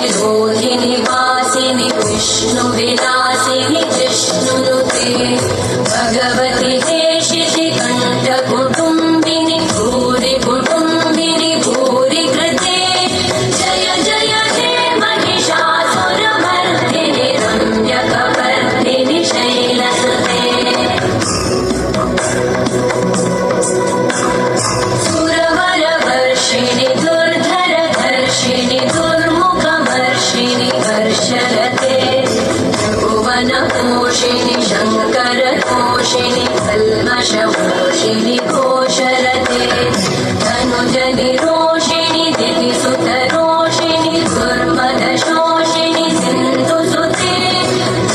शिरोधिनि वासिनि विष्णुविलासिनि जिष्णुनुते भगवति हेशिति कण्ठकुटुम्बिनि भूरि कुटुम्बिनि भूरि कृते जय जय हे महिषासुरमर्दिनि रम्यकपर्दिनि शैलसुते सुरवरवर्षिणि दुर्धरधर्षिणि दुर्मुखमर्षिणि हर्षरते भुवनपोषिणि शङ्करतोषिणि कल्मषमोषिणि घोषरते धनुजनिरोषिणि दितिसुतरोषिणि दुर्मदशोषिणि सिन्धुसुते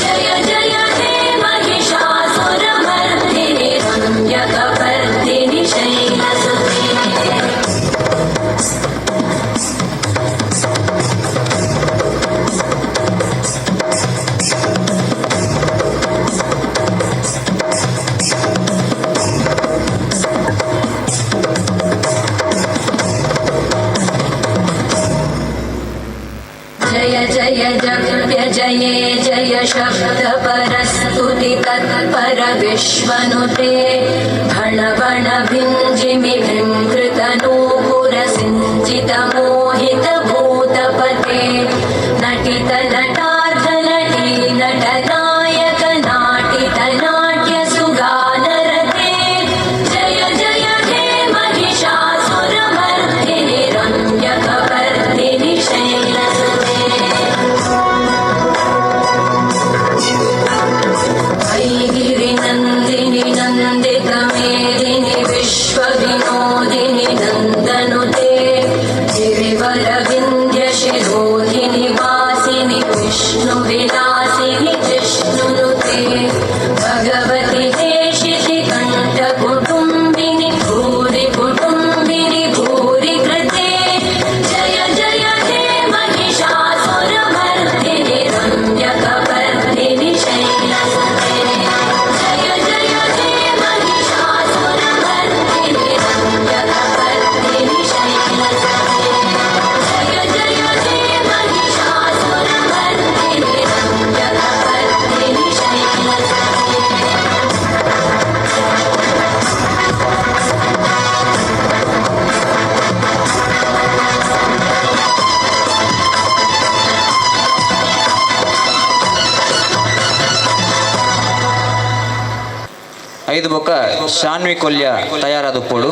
जय जय हे महिषासुरमर्दिनि रम्यकपर्दिनि शैलसुते। जय जय जप्य जये जय शब्दपरस्तुति तत्पर विश्वनुते भण भण भिञ्जिमि भृङ्कृतनूपुर सिञ्चित मोहित भूतपते नटित नटार्ध नटी नटनायक नाटित नाट्य सुगानरते जय जय हे महिषासुरमर्दिनि रम्यकपर्दिनि शैलसुते। ऐगिरिनन्दिनि नन्दितमेदिनि विश्वविनोदिनि नन्दनुते गिरिवरविन्ध्यशिरोधिनि वासिनि विष्णुविलासिनि जिष्णुनुते भगवति हेशिति कण्ठकुटुम्बिनि भूरि कुटुम्बिनि भूरि कृते जय जय हे महिषासुरमर्दिनि रम्यकपर्दिनि शैलसुते जय जय हे महिषासुरमर्दिनि रम्यकपर्दिनि शैलसुते जय जय हे महिषासुरमर्दिनि रम्यकपर्दिनि शैलसुते। ಐದು ಬೊಕ್ಕ ಶಾನ್ವಿ ಕೊಲ್ಯ ತಯಾರಾದ ಪೋಡು.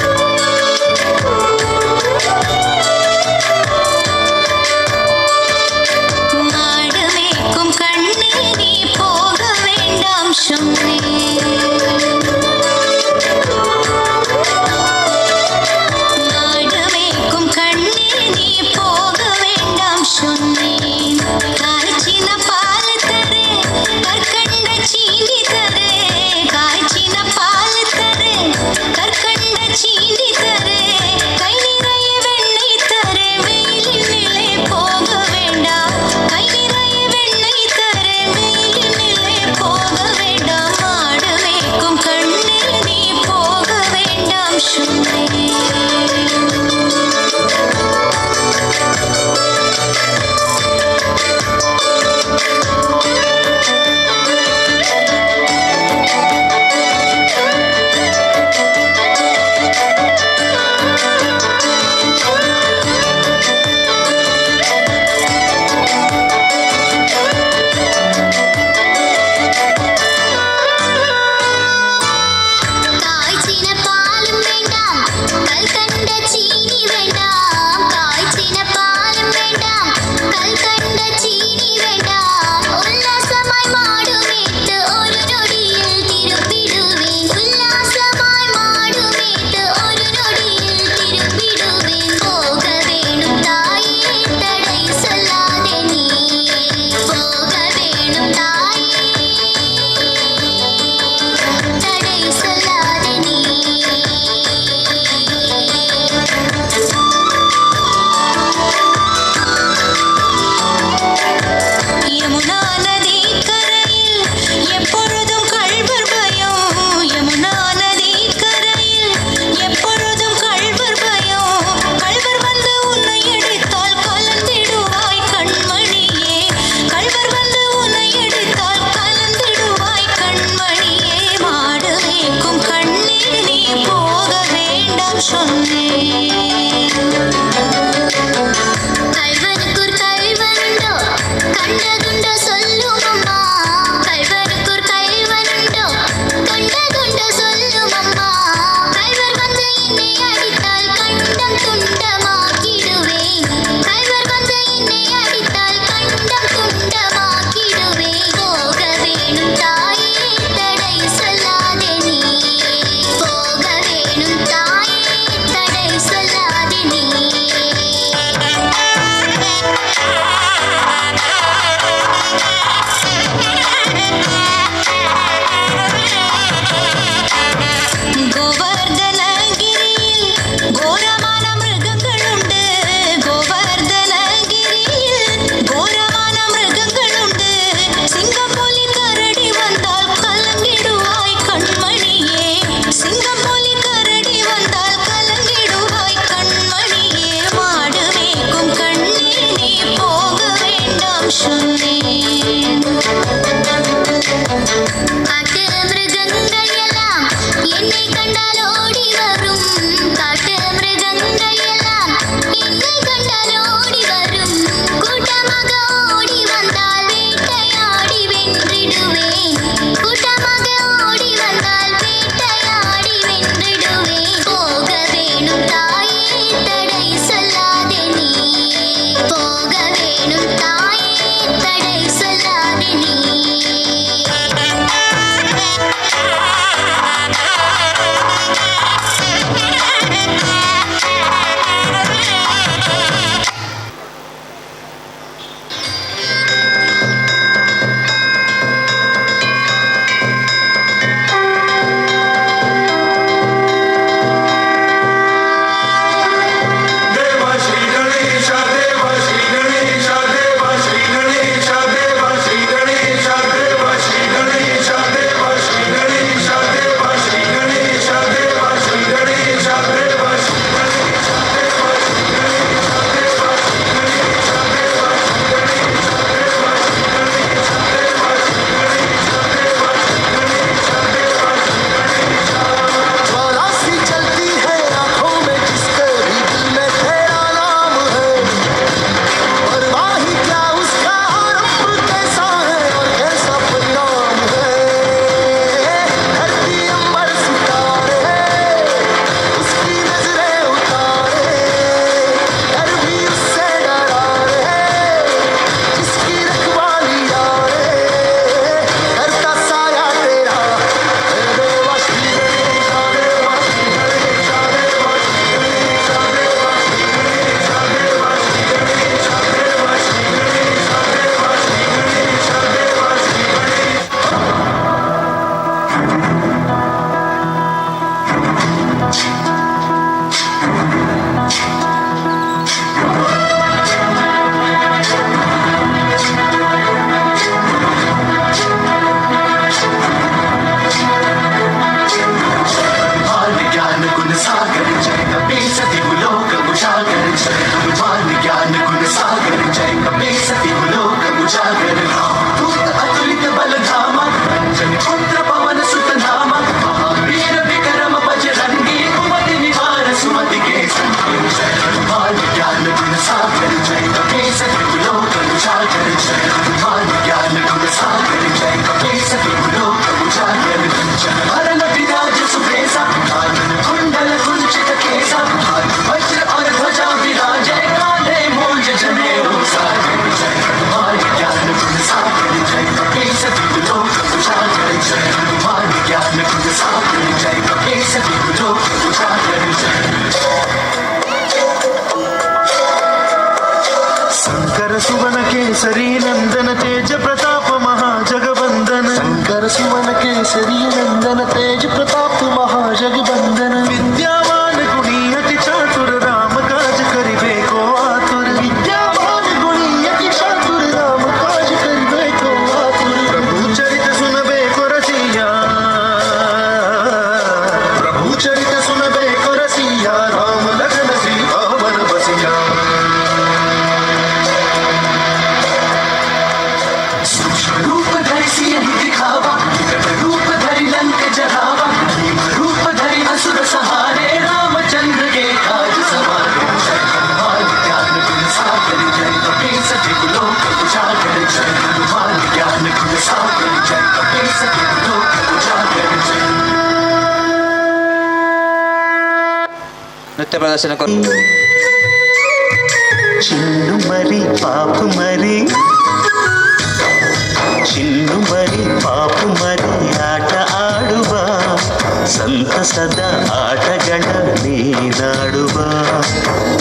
Thank Kesari Nandana Tej Pratap Mahajagabandhan. Shankar Suman Kesari Nandan Tej Pratap Mahajagabandhan. विद्यावान गुणी अति चातुर राम काज करिबे को आतुर। विद्यावान गुणी अति चातुर राम काज करिबे को आतुर। प्रभु चरित सुनबे को रसिया, प्रभु चरित सुनबे को रसिया, राम लखन सीता मन बसिया। सूक्ष्म रूप धरि सियहि दिखावा, विकट रूप धरि लंक जरावा। भीम रूप धरि असुर सहारे, रामचंद्र के काज सवारे। जय हनुमान ज्ञान गुण सागर, जय कपीस तिहु लोक उजागर। जय हनुमान ज्ञान गुण सागर, जय कपीस तिहु लोक उजागर। जय ನೃತ್ಯ ಪ್ರದರ್ಶನ ಚಿನ್ನು ಮರಿ ಪಾಪು ಮರಿ, ಚಿನ್ನು ಮರಿ ಪಾಪು ಮರಿ ಆಟ ಆಡುವ, ಸಂತಸದ ಆಟಗಳ ನೀನಾಡುವ.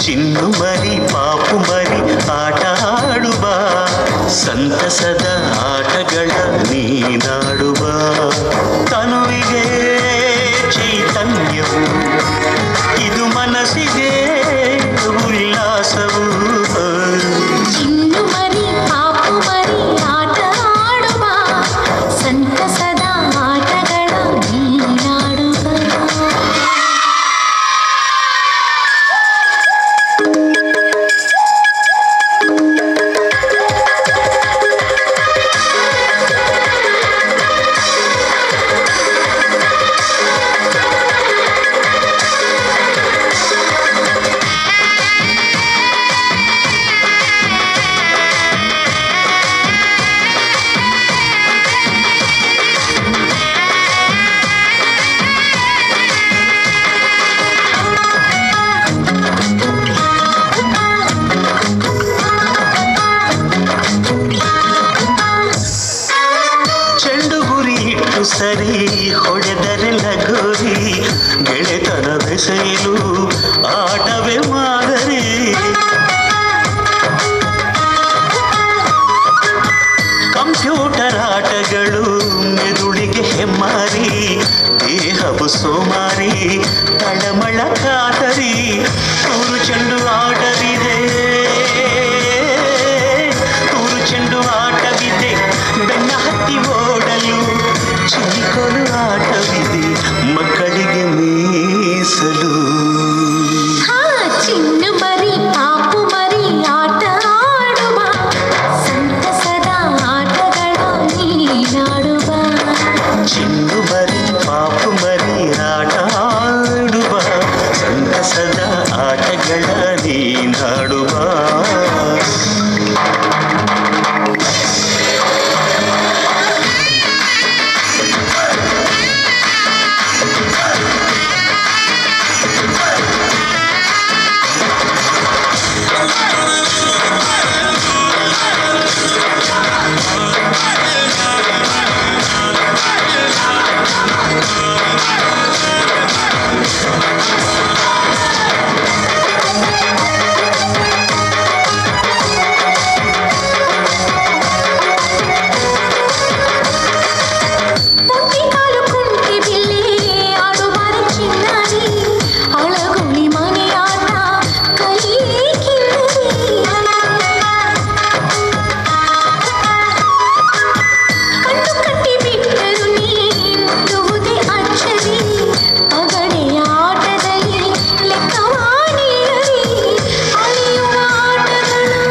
ಚಿನ್ನು ಮರಿ ಪಾಪು ಮರಿ ಆಟ ಆಡುವ, ಸಂತಸದ ಆಟಗಳ ನೀನಾಡುವ. ತನುವಿಗೆ ಚೈತನ್ಯವು, ಇದು ಮನಸ್ಸಿಗೆ ಉಲ್ಲಾಸವು. ಚಿನ್ನು ಮರಿ ಪಾಪು ಮರಿ ಆಟ ಆಡುವ, ಸಂತಸದ ಆಟಗಳ ನೀನಾಡುವ. ಚೆಂಡು ಗುರಿ ಇಟ್ಟು ಸರಿ ಹೊಡೆದರೆ ಲಗೋರಿ, ಗೆಳೆತನ ಬೆಸೆಯಲು ಆಟವೇ ಮಾದರಿ. ಕಂಪ್ಯೂಟರ್ ಆಟಗಳು ಮೆದುಳಿಗೆ ಹೆಮ್ಮಾರಿ, ದೇಹವು ಸೋಮಾರಿ ತಳಮಳ ಖಾತರಿ. ತೂರು ಚೆಂಡು ಆಟವಿದೆ, ತೂರು ಚೆಂಡು ಆಟವಿದೆ, ಬೆನ್ನ ಹತ್ತಿ ಓಡಲು. ಚಿನ್ನಿಕೋಲು ಆಟವಿದೆ ಮಕ್ಕಳಿಗೆ ಮೀಸಲು. ಹಾ ಚಿನ್ನು ಮರಿ ಪಾಪು ಮರಿ ಆಟ ಆಡುವ, ಸಂತಸದ ಆಟಗಳ ನೀನಾಡುವ. ಚಿನ್ನು ಮರಿ ಪಾಪು ಮರಿ ಆಟ ಆಡುವ, ಸಂತಸದ ಆಟಗಳ ನೀನಾಡುವ. ಒಂಟಿ ಕಾಲು ಕುಂಟಿ ಬಿಲ್ಲಿ ಆಡುವಾರ ಚಿನ್ನಾರಿ, ಅಳಗುಳಿ ಮನೆ ಆಟ ಕಲಿಯೇ ಕಿನ್ನರಿ. ಕಣ್ಣು ಕಟ್ಟಿ ಬಿಟ್ಟರು ನೀ ಮುಟ್ಟುವುದೇ ಅಚ್ಚರಿ, ಪಗಡೆಯ ಆಟದಲ್ಲಿ ಲೆಕ್ಕವಾಣಿಯರಿ. ಅಳಿಯುವ ಆಟಗಳು,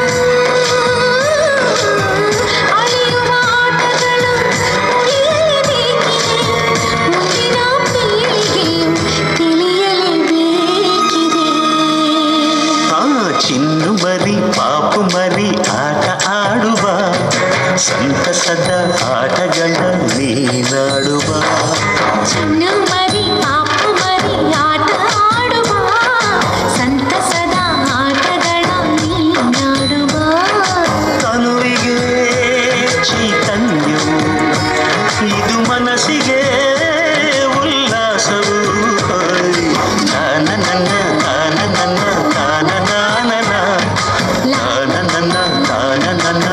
ಅಳಿಯುವ ಆಟಗಳು ಉಳಿಯಲೇಬೇಕಿದೆ, ಮುಂದಿನ ಪೀಳಿಗೆಯು ತಿಳಿಯಲೇಬೇಕಿದೆ. ಆ ಚಿನ್ನು ಮರಿ ಪಾಪು ಮರಿ ಆಟ ಆಡುವ, ಸಂತಸದ ಆಟಗಳ ನೀನಾಡುವ. ಚಿನ್ನು ಮರಿ ಪಾಪು ಮರಿ ಆಟ ಆಡುವ, ಸಂತಸದ ಆಟಗಳ ನೀನಾಡುವ. ತನುವಿಗೆ ಚೈತನ್ಯವು, ಇದು ಮನಸ್ಸಿಗೆ ಉಲ್ಲಾಸವು. ನಾನ ನನ್ನ ನಾನ ನನ್ನ ನಾನ ನಾನ ನಾನ ನನ್ನ ನಾನ ನನ್ನ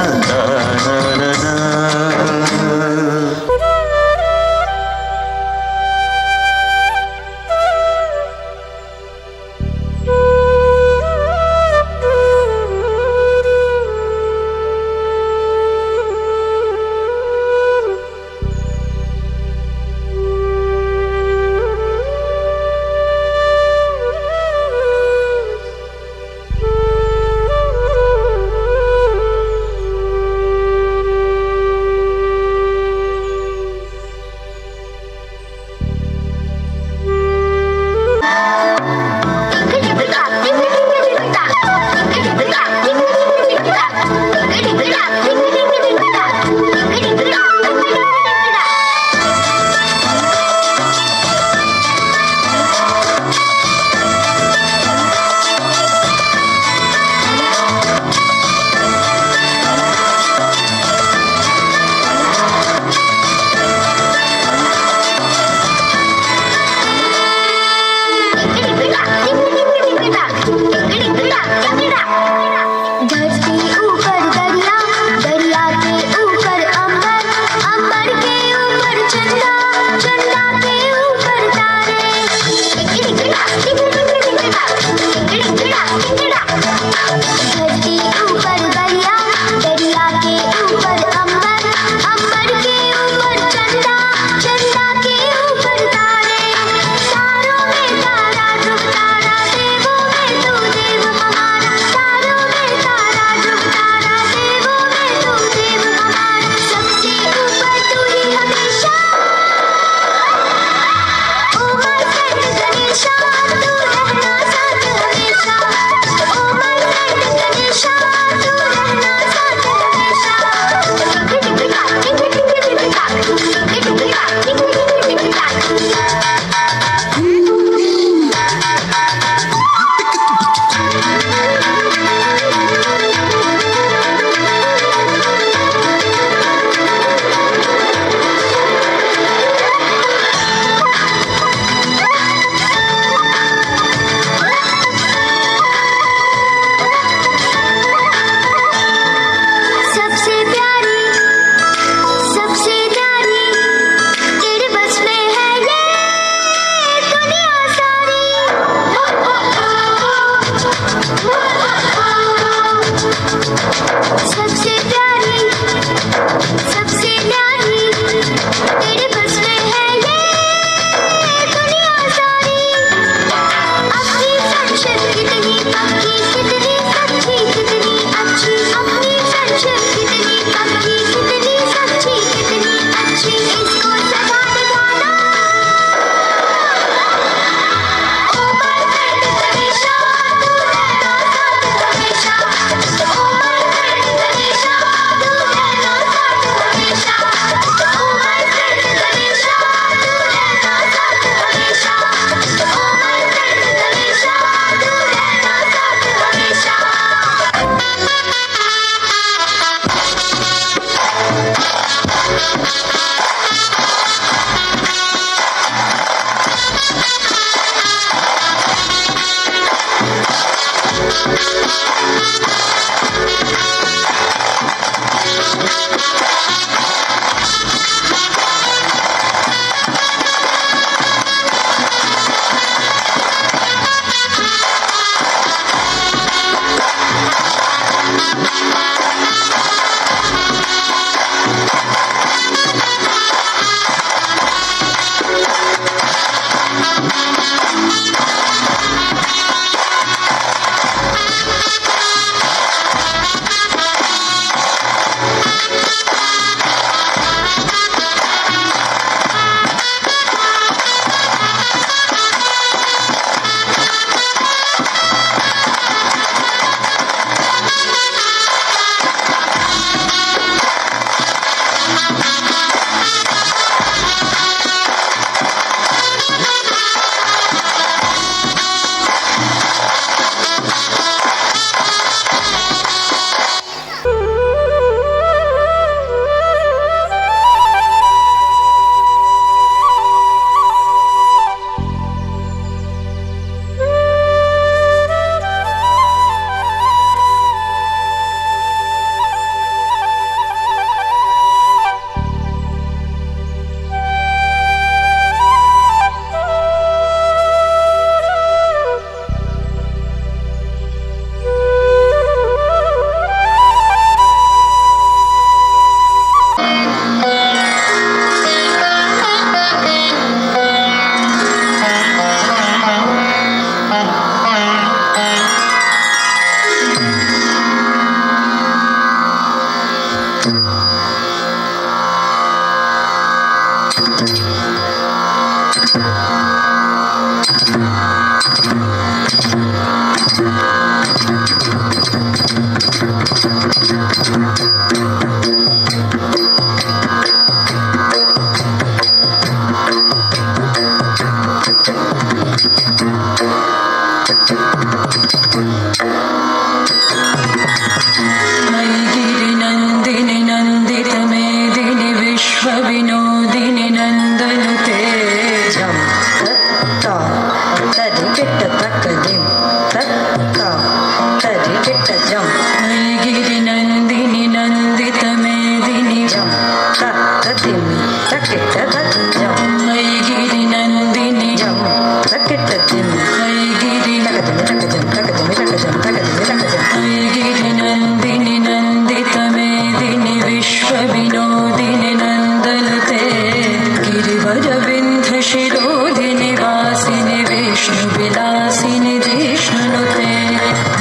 कितनी पक्की, कितनी सच्ची, कितनी अच्छी, इसको सदा निभाना। ओ my friend Ganesha, तू रहना साथ हमेशा। ओ my friend Ganesha, तू रहना साथ हमेशा। ओ my friend Ganesha, तू रहना साथ हमेशा। ओ my friend Ganesha, तू रहना साथ हमेशा। गिरिनन्दिनि नन्दितमेदिनि विश्वविनोदिनि नन्दनुते। జం తత్త తరిగిట్ట తక్కదిం తత్త తరిగిట్ట జం. गिरिनन्दिनि नन्दितमेदिनि జం తత్తిమి తక్కిట్ట తత్ జం. गिरिनन्दिनि జం తక్కిట్ట తిమి गिरि తకదిమి తకజం తకదిమి తకజం తకదిమి తకజం. गिरिनन्दिनि नन्दितमेदिनि विश्वविनोदिनि नन्दनुते गिरिवरविन्ध्यशिरोधिनि वासिनि विष्णुविलासिनि जिष्णुनुते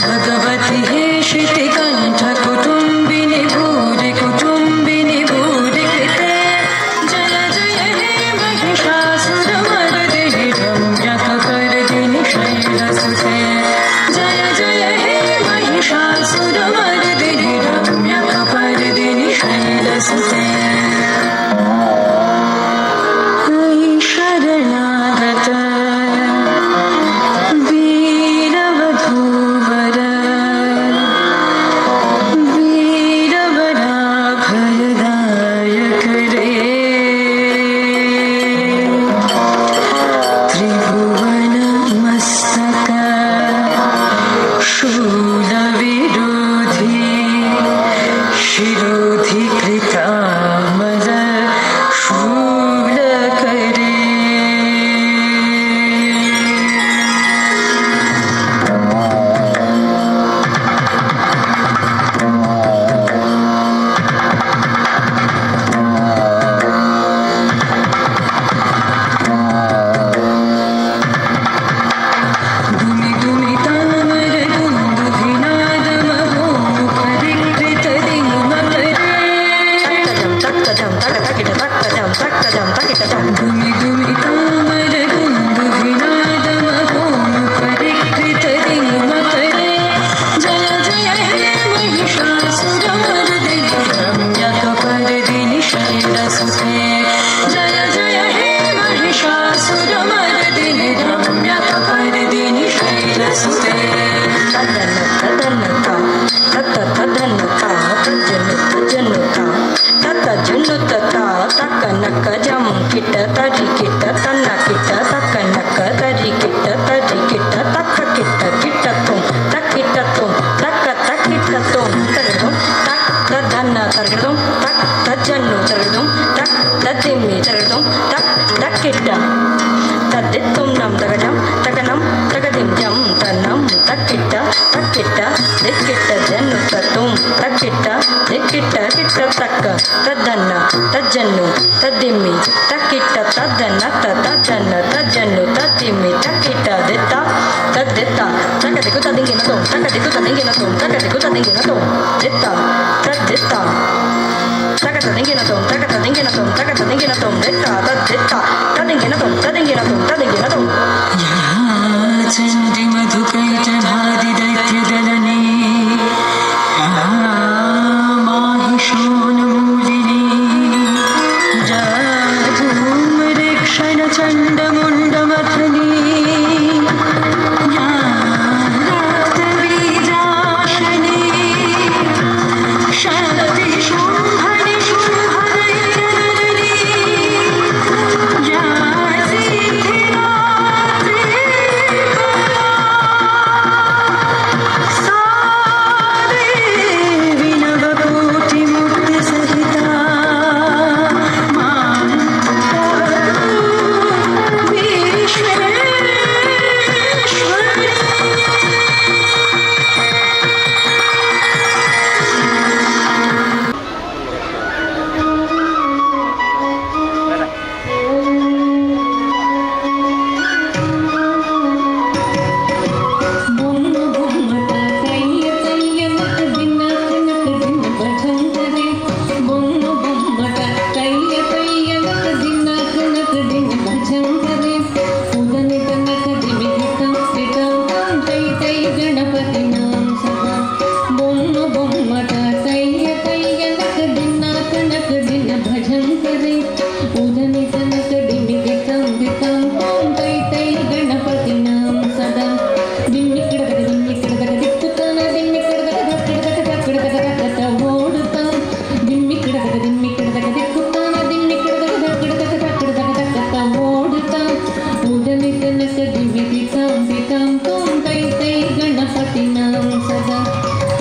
भगवति हेशितिकण्ठकुटुम्बिनि भूरि कुटुम्बिनि भूरि कृते जय जय हे महिषासुरमर्दिनि रम्यकपर्दिनि शैलसुते जय जय हे महिषासुरमर्दिनि रम्यकपर्दिनि शैलसुते। शरणागत वीरवधूवर वीरवराभयदायक रे त्रिभुवनमस्तक शूलविरोधी शिरोधिकृता। ತಜ್ಜನ್ನು ತ ತತ್ತ ಜನ್ನು ತತ್ತ ತಕ್ಕ ನಕ್ಕ ಜಂ ಕಿಟ್ಟ ತರಿ ಕಿಟ್ಟ ತನ್ನ ಕಿಟ್ಟ ತಕ್ಕ ನಕ್ಕ ತರಿ ಕಿಟ್ಟ ತರಿ ಕಿಟ್ಟ ತಕ್ಕ ಕಿಟ್ಟ ಕಿಟ್ಟ ತುಂ ತಕ್ಕಿಟ್ಟ ತುಂ ತಕ್ಕ ತಕ್ಕಿಟ್ಟ ತುಂ ತರಗದುಂ ತಕ್ ತನ್ನ ತರಗದುಂ ತಕ್ ತಜ್ಜನ್ನು ತರಗದುಂ ತಕ್ ತದ್ದಿಮ್ಮಿ ತರಗದುಂ ತಕ್ ತಕ್ಕಿಟ್ಟ ತದ್ದಿತ್ತುಂ ನಂ ತಗಜಂ ತಗನಂ ತಗದಿಂ ಜಂ ತನ್ನಂ ತಕ್ಕಿಟ್ಟ ತಕ್ಕಿಟ್ಟ ದಿಕ್ಕಿಟ್ಟ ಜನ್ನು ತತ್ತುಂ ತಕ್ಕಿಟ್ಟ ದಿಕ್ಕಿಟ್ಟ ಕಿಟ್ಟ ತಕ್ಕ ತದ್ದನ್ನ ತಜ್ಜನ್ನು ತದ್ದಿಮ್ಮಿ ತಕ್ಕಿಟ್ಟ ತದ್ದನ್ನ ತದ್ದನ್ನ ತಜ್ಜನ್ನು ತದ್ದಿಮ್ಮಿ ತಕ್ಕಿಟ್ಟ ದಿತ್ತ ತದ್ದಿತ್ತ ತಕ್ಕ ದಿಕ್ಕು ತದಿಂಗಿನ ತೋಂ ತಕ್ಕ ದಿಕ್ಕು ತದಿಂಗಿನ ತೋಂ ತಕ್ಕ ದಿಕ್ಕು ತದಿಂಗಿನ ತೋಂ ದಿತ್ತ ತದ್ದಿತ್ತ ತಕ ತದಿಂಗಿನ ತೋಂ ತಕ ತದಿಂಗಿನ ತೋಂ ತಕ ತದಿಂಗಿನ ತೋಂ ದಿತ್ತ ತದ್ದಿತ್ತ ತದಿಂಗಿನ ತೋಂ ತದಿಂಗಿನ ತೋಂ ತದಿಂಗಿನ ತೋಂ. ಚಂಡಿ ಮಧುಕೈಟಭಾದಿದೈತ್ಯದಲನೆ ಮಾಹಿಷೋನ್ಮೂಲಿನಿ ಜಾಧೂಮ್ರೇಕ್ಷಣಚಂಡಮುಂಡಮಥನಿ ಯಾರಾತವೀರಾಶನಿ ಶಕ್ತಿ ಶುಂಭನಿ ಶುಂಭರೈರನನಿ ಯಾ ಸಿದ್ಧಿದಾತ್ರಿ ಸಾ ದೇವಿ ನವಕೋಟಿಮೂರ್ತಿಸಹಿತಾ ಮಾಂ ವಿಶ್ವೇಶ್ವರಿ. ಬೊಮ್ಮ ಬೊಮ್ಮಟ ಕೈಯ ಕೈಯ ನಕ ದಿನ ಕನಕ ದಿನ ಭಜಂತರೆ. ಬೊಮ್ಮ ಬೊಮ್ಮಟ ಕೈಯ ಕೈಯ ನಕ ದಿನ ಕನಕ ದಿನ ಭಜಂತರೆ. ಉದನಿ ತನಕ ದಿಮಿ ಹಿತಂ ಹಿತಂ ತಂ ತೈ ತೈ ಗಣಪತಿ ನಾಂ ಸದಾ. ಬೊಮ್ಮ ಬೊಮ್ಮಟ ಕೈಯ ಕೈಯ ನಕ ದಿನ ಕನಕ ದಿನ ಭಜಂತರೆ. ಉದನಿ ತನಕ ದಿಮಿ ಹಿತಂ ಹಿತಂ ತಂ ತೈ ತೈ ಗಣಪತಿ ನಾಂ ಸದಾ. ದಿಮ್ಮಿ ಕಿಡದಕ ದಿಮ್ಮಿ ಕಿಡದಕ ದಿಕ್ಕುತ್ತಾನ ದಿಮ್ಮಿ ಕಿಡದಕ ದಕ್ಕಿಡದಕ ದಕ್ಕಿಡದಕ ದಕ್ಕತ್ತ ಓಡುತ್ತಾನ. ದಿಮ್ಮಿ ಕಿಡದಕ ದಿಮ್ಮಿ ಕಿಡದಕ ದಿಕ್ಕುತ್ತಾನ ದಿಮ್ಮಿ ಕಿಡದಕ ದಕ್ಕಿಡದಕ ದಕ್ಕಿಡದಕ ದಕ್ಕತ್ತ ಓಡುತ್ತಾನ. ಉದನಿ ತನಕ ದಿಮ್ಮಿ ದಿತಾಂ ದಿತಾಂ ತೋಂ ತೈ ತೈ ಗಣಪತಿ ನಾಂ ಸದಾ.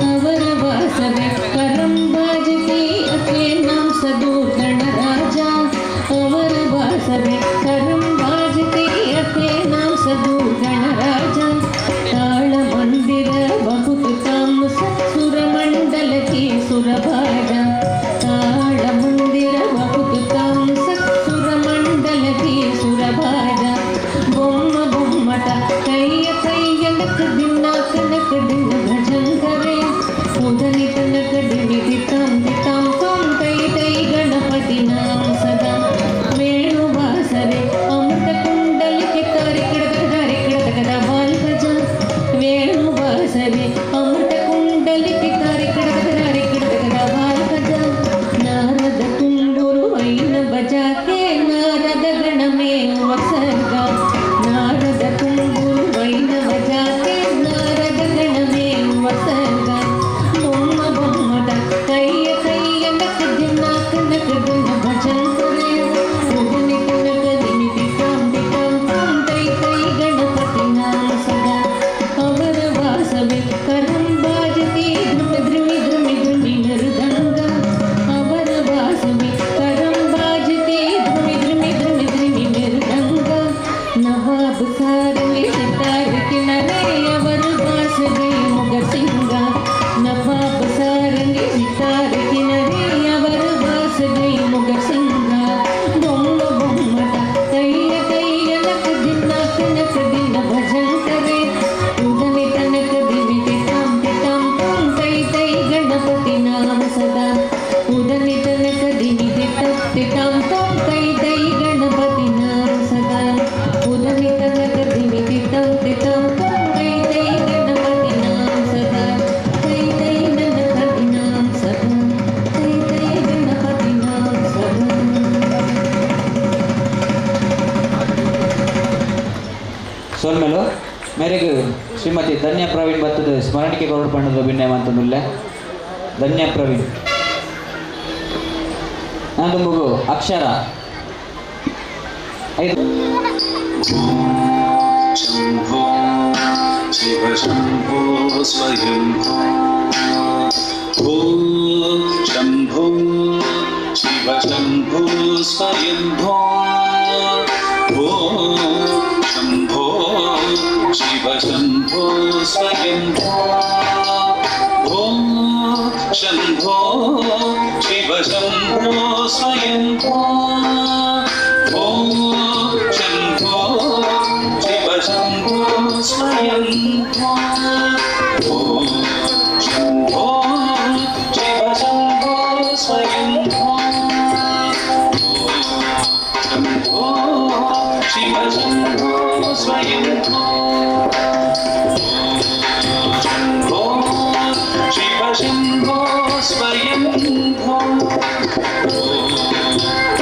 ಅವರ ವಾಸವೆ ಕರಂಬಾಜತಿ ಅಕೆ ನಾಂ ಸದೂ ಗಣರಾಜ. ಅವರ ವಾಸವೆ ಕರಂಬಾಜತಿ ಅಕೆ ನಾಂ ಸದೂ ಗಣರಾಜ. ತಾಳ ಮಂದಿರ ಬಹುತ ತಾಮ ಸುರಮಂಡಲ ಕಿ ಸುರಭಾಜ. ತಾಳ ಮಂದಿರ ಬಹುತ ತಾಮ ಸುರಮಂಡಲ ಕಿ ಸುರಭಾಜ. ಬೊಮ್ಮ ಬೊಮ್ಮಟ ಕೈಯ ಕೈಯ ನಕ ದಿನ ಕನಕ ದಿನ ಭಜನ್ ಕರೆ. ಉದನಿ ತನಕ ದಿನಿ ದಿತಾಂ ದಿತಾಂ ತೋಂ ತೈ ತೈ ಗಣಪತಿ ನಾಂ ಸದಾ. ವೇಣುವಾಸರೆ ಅಮೃತ ಕುಂಡಲಿಕೆ ತಾರೆ ಕಿಡಕ ತಾರೆ ಕಿಡಕದ ಬಾಲ್ ಭಜ. ವೇಣುವಾಸರೆ ಅಮೃತ ಕುಂಡಲಿಕೆ ತಾರೆ ಕಿಡಕ ತಾರೆ ಕಿಡಕದ ಬಾಲ್ ಭಜ. ನಾರದ ತುಂಡುರು ಐನ ಬಜಾಕೆ ನಾರದ ಗಣಮೇ ವಸರ್ಗ. ನಾರದ ತುಂಬುರು ಐನ ಬಜಾಕೆ ನಾರದ ಗಣಮೇ ವಸರ್ಗ. ಬೊಮ್ಮ ಬೊಮ್ಮಟ ಕೈಯ ಕೈಯ ನಕ ದಿನ ಕನಕ ದಿನ ಭಜನ್ ಕರೆ. ಉದನಿ ಕನಕ ದಿನಿ ದಿತಾಂ ದಿತಾಂ ತಾಂ ತೈ ತೈ ಗಣಪತಿ ನಾಮ ಸದಾ. ಅವರ ವಾಸವೆ ಕರಂಬಾಜತಿ ಧೃಮಿ ಧೃಮಿ ಧೃಮಿ ಧೃಮಿ ಮೃದಂಗ. ಅವರ ವಾಸವೆ ಕರಂಬಾಜತಿ ಧೃಮಿ ಧೃಮಿ ಧೃಮಿ ಧೃಮಿ ಮೃದಂಗ. ನವಾಬ್ ಸಾರಲಿ ಸಿತಾರ ಕಿನರೆ ಅವರ ವಾಸವೆ ಮುಗ ಸಿಂಗ. ನವಾಬ್ ಸಾರಲಿ ಸಿತಾರ ಕಿನರೆ ಅವರ ವಾಸವೆ ಮುಗ ಸಿಂಗ. ಬೊಮ್ಮ ಬೊಮ್ಮಟ ಕೈಯ ಕೈಯ ನಕ ದಿನ ಕನಕ ದಿನ ಭಜನ್ ಕರೆ. ಉದನಿ ತನಕ ದಿನಿ ತಿತಾಂ ತಿತಾಂ ತೋಂ ತೈ ತೈ ಗಣಪತಿ ನಾಮ ಸದಾ. ಉದನಿ ತನಕ ದಿನಿ ತಿತಾಂ ತಿತಾಂ ತೋಂ ತೈ ತೈ ಗಣಪತಿ ನಾಮ ಸದಾ. ಉದನಿ ತನಕ ದಿನಿ ತಿತಾಂ ತಿತಾಂ ತೋಂ ತೈ ತೈ ಗಣಪತಿ ನಾಮ ಸದಾ. ತೈ ತೈ ಗಣಪತಿ ನಾಮ ಸದಾ. ತೈ ತೈ ಗಣಪತಿ ನಾಮ ಸದಾ. ಸೋಲ್ಮೇಲು ಮೇರೆಗೆ ಶ್ರೀಮತಿ ಧನ್ಯ ಪ್ರವೀಣ್ ಬತ್ತದ ಸ್ಮರಣಿಕೆ ಗೌಡ ಪಂಡದ ಅಭಿನಯ ಅಂತಂದುಲ್ಲೆ ಧನ್ಯ ಪ್ರವೀಣ್. ನಂದುಂಬುಗು ಅಕ್ಷರ 5. ಶಂಭೋ ಶಿವ ಶಂಭೋ ಸ್ವಯಂಭೋ ಭೋ ಶಂಭೋ ಶಿವ ಶಂಭೋ ಸ್ವಯಂಭೋ ಭೋ ಶಂಭೋ ಶಿವ ಶಂಭೋ ಸ್ವಯಂಭೋ ಭೋ ಶಂಭೋ ಶಿವ ಶಂಭೋ ಸ್ವಯಂಭೋ ಭೋ ಶಂಭೋ ಶಿವ ಶಂಭೋ ಸ್ವಯಂಭೋ ಭೋ ಶಂಭೋ ಶಿವ ಶಂಭೋ ಸ್ವಯಂಭೋ ಶಂಭೋ ಶಿವ ಶಂಭೋ ಸ್ವಯಂಭೋ ಶಂಭೋ ಶಿವ ಶಂಭೋ ಸ್ವಯಂಭೋ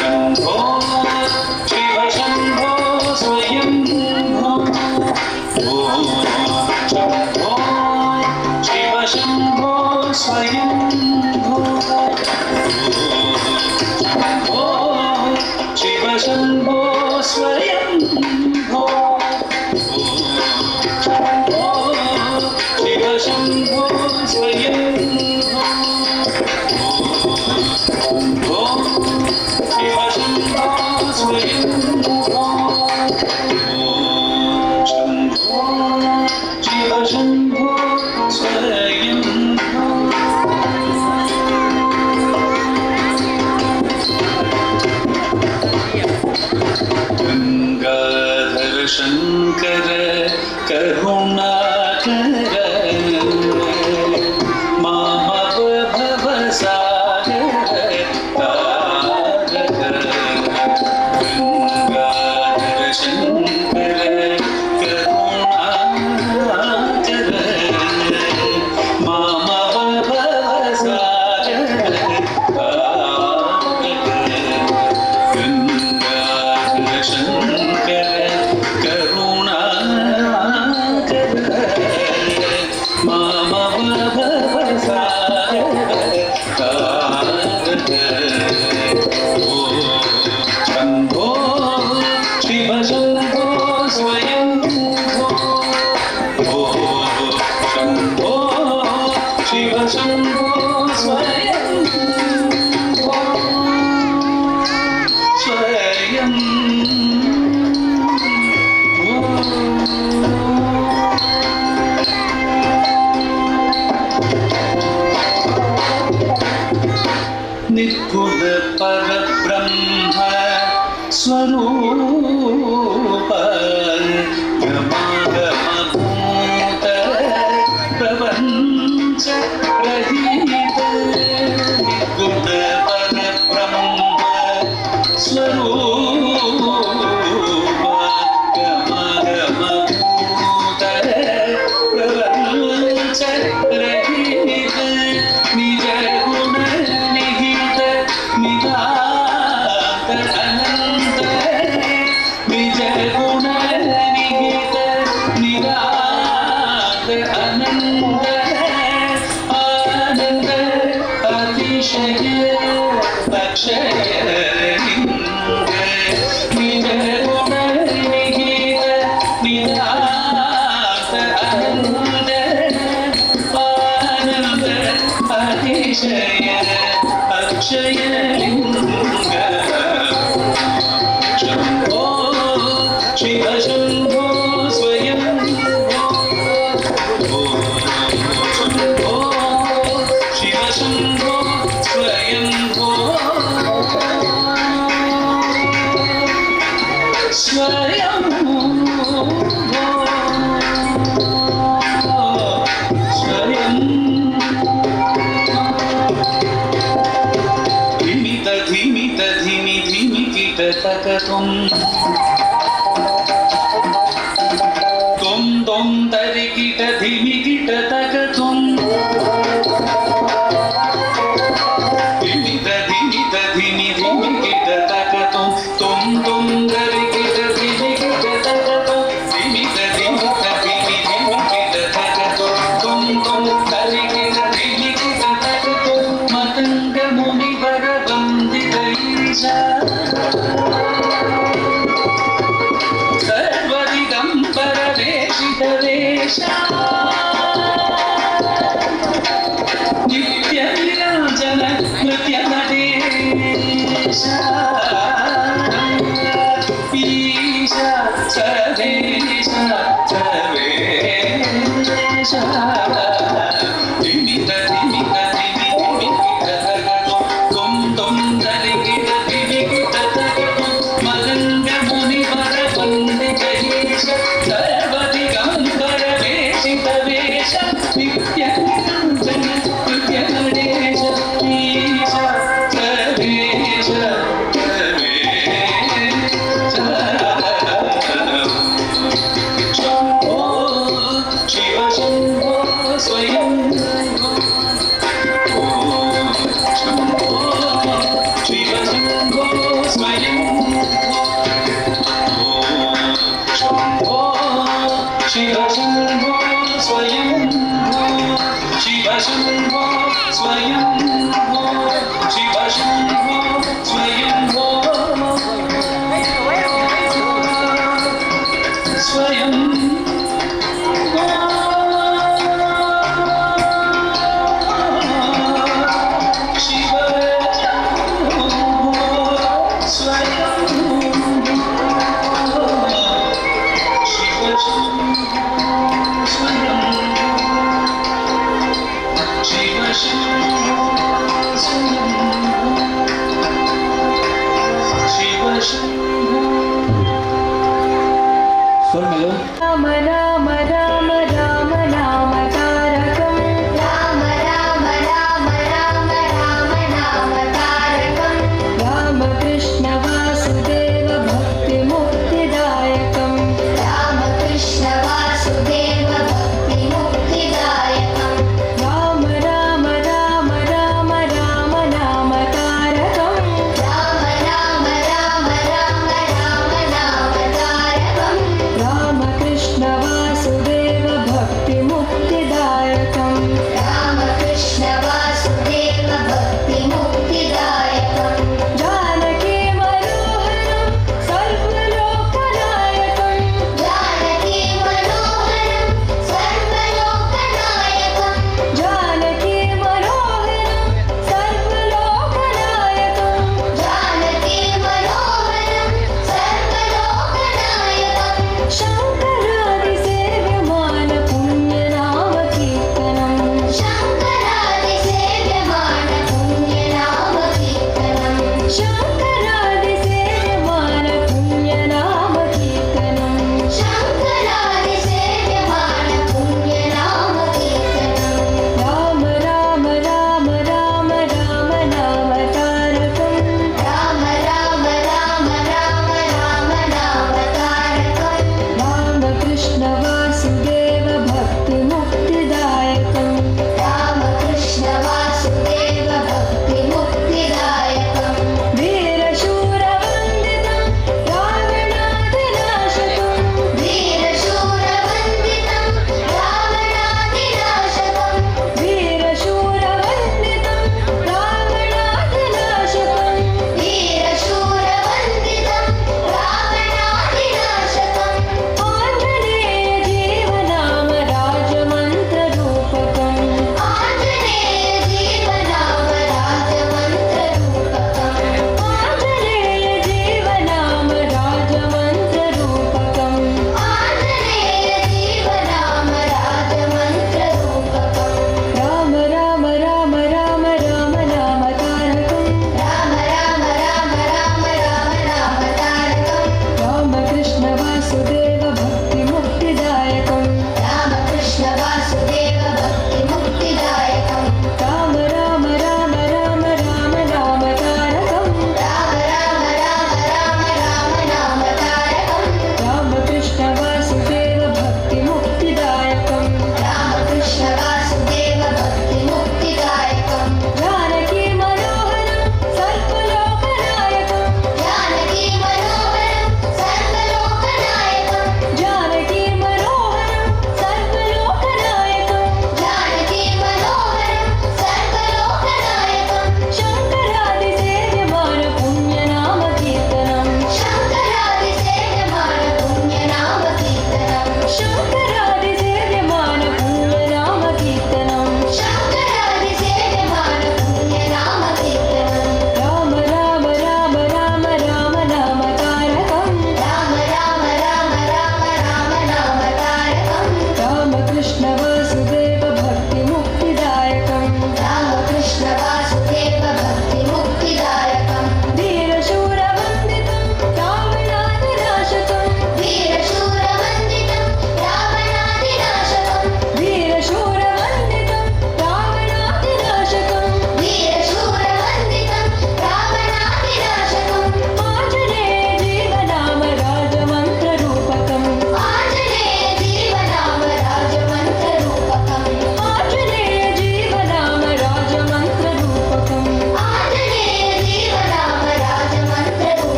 ಶಂಭೋ ಶಿವ ಶಂಭೋ ಸ್ವಯಂಭೋ ಶಂಭೋ ಶಿವ ಶಂಭೋ ಸ್ವಯಂಭೋ ಶಂಭೋ ಶಿವ ಶಂಭೋ ಸ್ವಯಂಭೋ ಶಂಭೋ ಶಿವ ಶಂಭೋ ಸ್ವಯಂಭೋ ಶಂಭೋ ಶಿವ ಶಂಭೋ ಸ್ವಯಂಭೋ ಶಂಭೋ ಶಿವ ಶಂಭೋ ಸ್ವಯಂಭೋ. ಗಂಗಾಧರ ಶಂಕರ ಕರುಣಾಕರ ಮಾಮವ ಭವಸಾಗರ ತಾರಕ. ಗಂಗಾಧರ ಶಂಕರ ಕರುಣಾಕರ ಮಾಮವ ಭವಸಾಗರ ತಾರಕ. ಗಂಗಾಧರ ಶಂಕರ ಕರುಣಾಕರ ಮಾಮವ ಭವಸಾಗರ ತಾರಕ. ಓ ಶಂಭೋ ಶಿವ ಶಂಭೋ ಸ್ವಯಂಭೋ ಓ ಶಂಭೋ ಶಿವ ಶಂಭೋ ಸ್ವಯಂಭೋ ಸ್ವಯಂ. ನಿರ್ಗುಣ ಪರಬ್ರಹ್ಮ ಸ್ವರೂಪ ಗಮಾಗಮಭೂತ ಪ್ರಪಂಚ ರಹಿತ. ನಿರ್ಗುಣ ಪರಬ್ರಹ್ಮ ಸ್ವರೂಪ ಗಮಾಗಮಭೂತ ಪ್ರಪಂಚ ರಹಿತ. ನಿಜ ಗುಣ ನಿಹಿತ ನಿಧಾತ ಅನಂತ. ನಿಜ ಗುಣ ನಿಹಿತ ನಿಧಾತ ಅನಂತ. ಆನಂದ ಅತಿಶಯ ಅಕ್ಷಯ ಲಿಂಗ. ನಿಜ ಗುಣ ನಿಹಿತ ನಿಧಾತ ಅನಂತ. ಆನಂದ ಅತಿಶಯ ಅಕ್ಷಯ ಲಿಂಗ. ಶಂಭೋ ಶಿವ ಶಂಭೋ ಸ್ವಯಂಭೋ ಶಂಭೋ ಶಿವ ಶಂಭೋ ಸ್ವಯಂಭೋ ಸ್ವಯಂಭೋ ಸ್ವಯಂ. ಧಿಮಿತ ಧಿಮಿತ ಧಿಮಿ ಧಿಮಿ ಕಿಟ ತಕ ತುಂ ತುಂ ತುಂ ತರಿ ಕಿಟ ಧಿಮಿ ಕಿಟ ತಕ ತುಂ. ಧಿಮಿತ ಧಿಮಿತ ಧಿಮಿ ಧಿಮಿ ಕಿಟ ತಕ ತುಂ ತುಂ ತುಂ ತರಿ ಕಿಟ ಧಿಮಿ ಕಿಟ ತಕ ತುಂ. ಧಿಮಿತ ಧಿಮಿತ ಧಿಮಿ ಧಿಮಿ ಕಿಟ ತಕ ತುಂ ತುಂ ತುಂ ತರಿ ಕಿಟ ಧಿಮಿ ಕಿಟ ತಕ ತುಂ. ಮತಂಗ ಮುನಿ ವರ ವಂದಿತ. ಈಶ ಸರ್ವದಿಗಂಬರ ವೇಷಿತ ವೇಷ ನಿತ್ಯ ನಿರಂಜನ ನೃತ್ಯ நடೇಶ ಈಶ ಸರ್ವೇಶ ಸರ್ವೇಶ ಧಿಮಿತ ಧಿಮಿತ ಧಿಮಿ ಧಿಮಿತ ತುಂ ತುಂ ದರಿಗಿತ ಧಿಮಿತ ಮಲಂಗ ಮುನಿವರ ವಂದಿತ ಈಶ ಸರ್ವದಿಗಂಬರ ವೇಷಿತ ವೇಷ ನಿತ್ಯ ನಿರಂಜನ ನೃತ್ಯ ನಡೆಶ ಈಶ ಸರ್ವೇಶ ಸರ್ವೇಶ ಶಂಭೋ ಶಿವ ಶಂಭೋ ಸ್ವಯಂ ಓಂ ಶಂಭೋ ಶಿವ ಶಂಭೋ ಸ್ವಯಂ ಓಂ ಶಂಭೋ ಶಿವ ಶಂಭೋ ಸ್ವಯಂ ಶಿವ ಶಂಭೋ ಸ್ವಯಂ ಶಿವ ಶಂಭೋ ಸ್ವಯಂ ಸ್ವಯಂ ಶಿವ ಸ್ವಯಂ ಶಿವ ಸ್ವಯಂ ಶಿವ ಸ್ವಯಂ.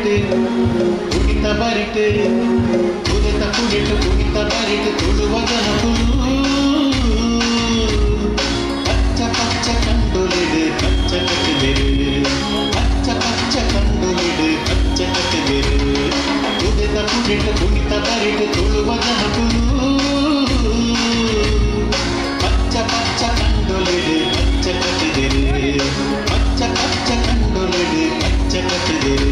ಬರಿಟ್ ಕುಡಿತ ಬರಿಟ್ ಉದೆತ ಪುಡಿಟ್ ಕುಡಿತ ಬರಿಟ್ ತುಳುವ ಜನಕುಲು ಪಚ್ಚ ಪಚ್ಚ ಕಂಡುಲಿಡು ಪಚ್ಚ ಕಟ್ಟಿದಿರು ಪಚ್ಚ ಪಚ್ಚ ಕಂಡುಲಿಡು ಪಚ್ಚ ಕಟ್ಟಿದಿರು ಉದೆತ ಪುಡಿಟ್ ಕುಡಿತ ಬರಿಟ್ ತುಳುವ ಜನಕುಲು ಪಚ್ಚ ಪಚ್ಚ ಕಂಡುಲಿಡು ಪಚ್ಚ ಕಟ್ಟಿದಿರು ಪಚ್ಚ ಪಚ್ಚ ಕಂಡುಲಿಡು ಪಚ್ಚ ಕಟ್ಟಿದಿರು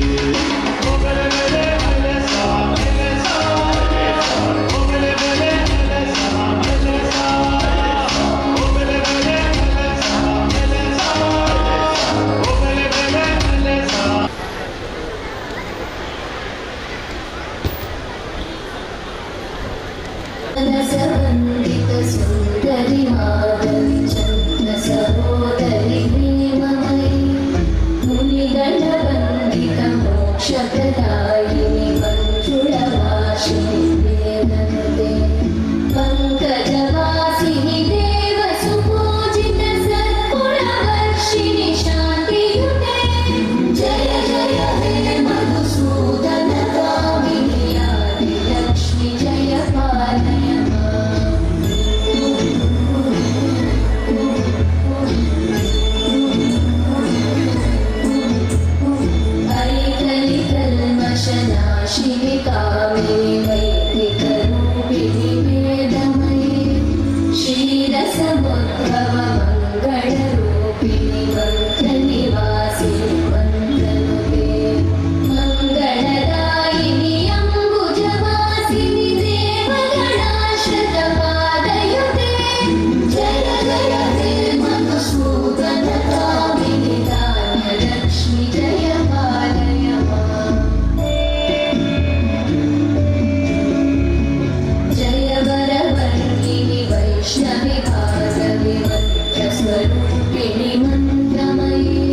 वन्दित सुन्दरि माधवि चन्द्र सहोदरि प्रेममयि मुनिगणवन्दित मोक्षप्रदायिनि मञ्जुळवासिनि देवनुते पङ्कजवासिनि देवसुपूजित सद्गुणवर्षिणि शान्तियुते जय जय हे मधुसूदन कामिनि आदिलक्ष्मि जय पालय माम्। हरिकलिकल्मषनाशिनि कामिनि वैदिकरूपिणि वेदमयि क्षीरसमुद्भव मङ्गलरूपिणि मन्त्रनिवासिनि मन्त्रनुते मङ्गलदायिनि अम्बुजवासिनि देवगणाश्रितपादयुते जय जय हे मधुसूदन कामिनि धान्यलक्ष्मि जय पालय माम्। जय वरवर्णिनि वैष्णवि भागवि मन्त्रस्वरूपिणि मन्त्रमयि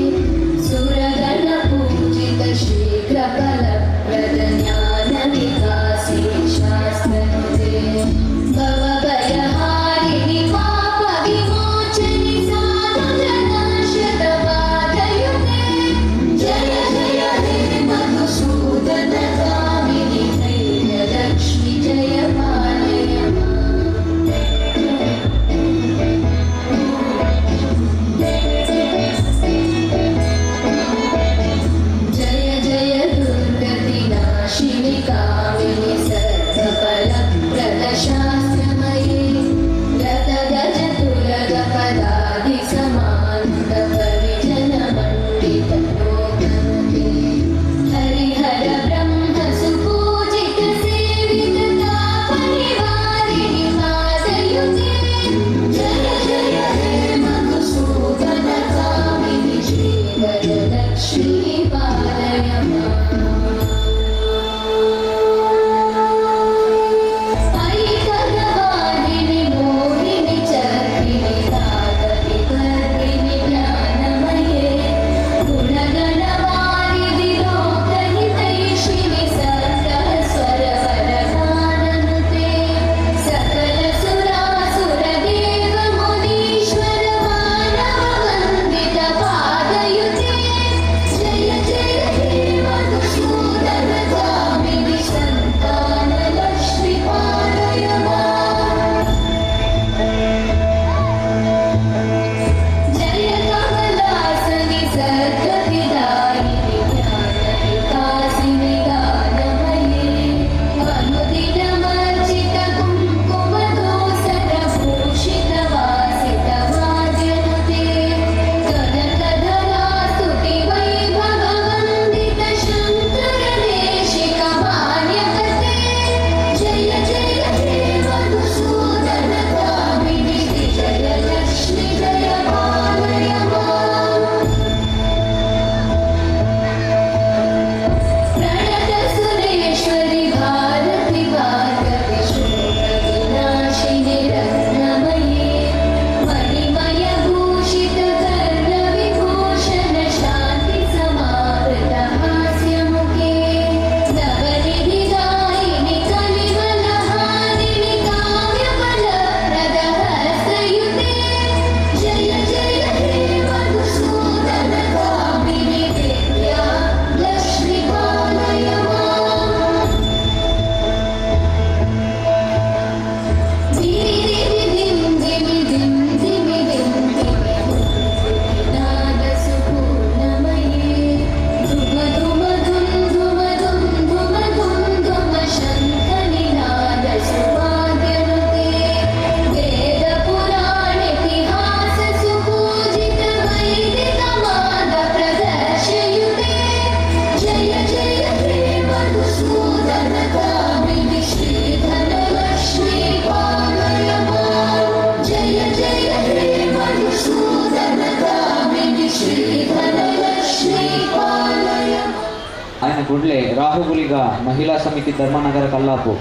ಆಯನ ಕೂಡಲೇ ರಾಹುಗುಲಿಗ ಮಹಿಳಾ ಸಮಿತಿ ಧರ್ಮನಗರ ಕಲ್ಲಾಪು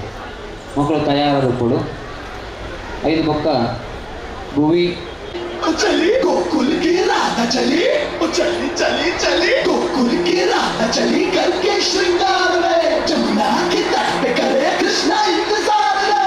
ಮಕ್ಕಳು ತಯಾರಾದ ಐದು ಬೊಕ್ಕ ಭುವಿ चली गोकुल की राधा चली, ओ चली चली चली गोकुल की राधा चली, करके श्रृंगार रे जमुना के तट पे करे कृष्णा इंतजार रे।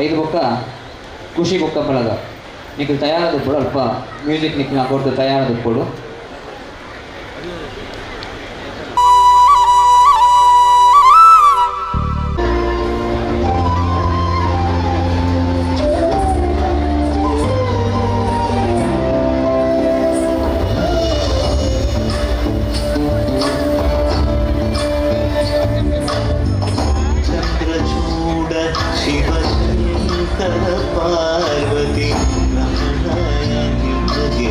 ಐದು ಬೊಕ್ಕ ಖುಷಿ ಬೊಕ್ಕ ಬಳಗ ನಿಕ್ಲು ತಯಾರಾದ ಅಲ್ಪ ಮ್ಯೂಸಿಕ್ ನಿಕ್ಲು ಕೊಡ್ತು ತಯಾರಾದ ಕೊಡು. ಪಾರ್ವತಿ ರಮಣಾಯ ನಿಮಗೆ.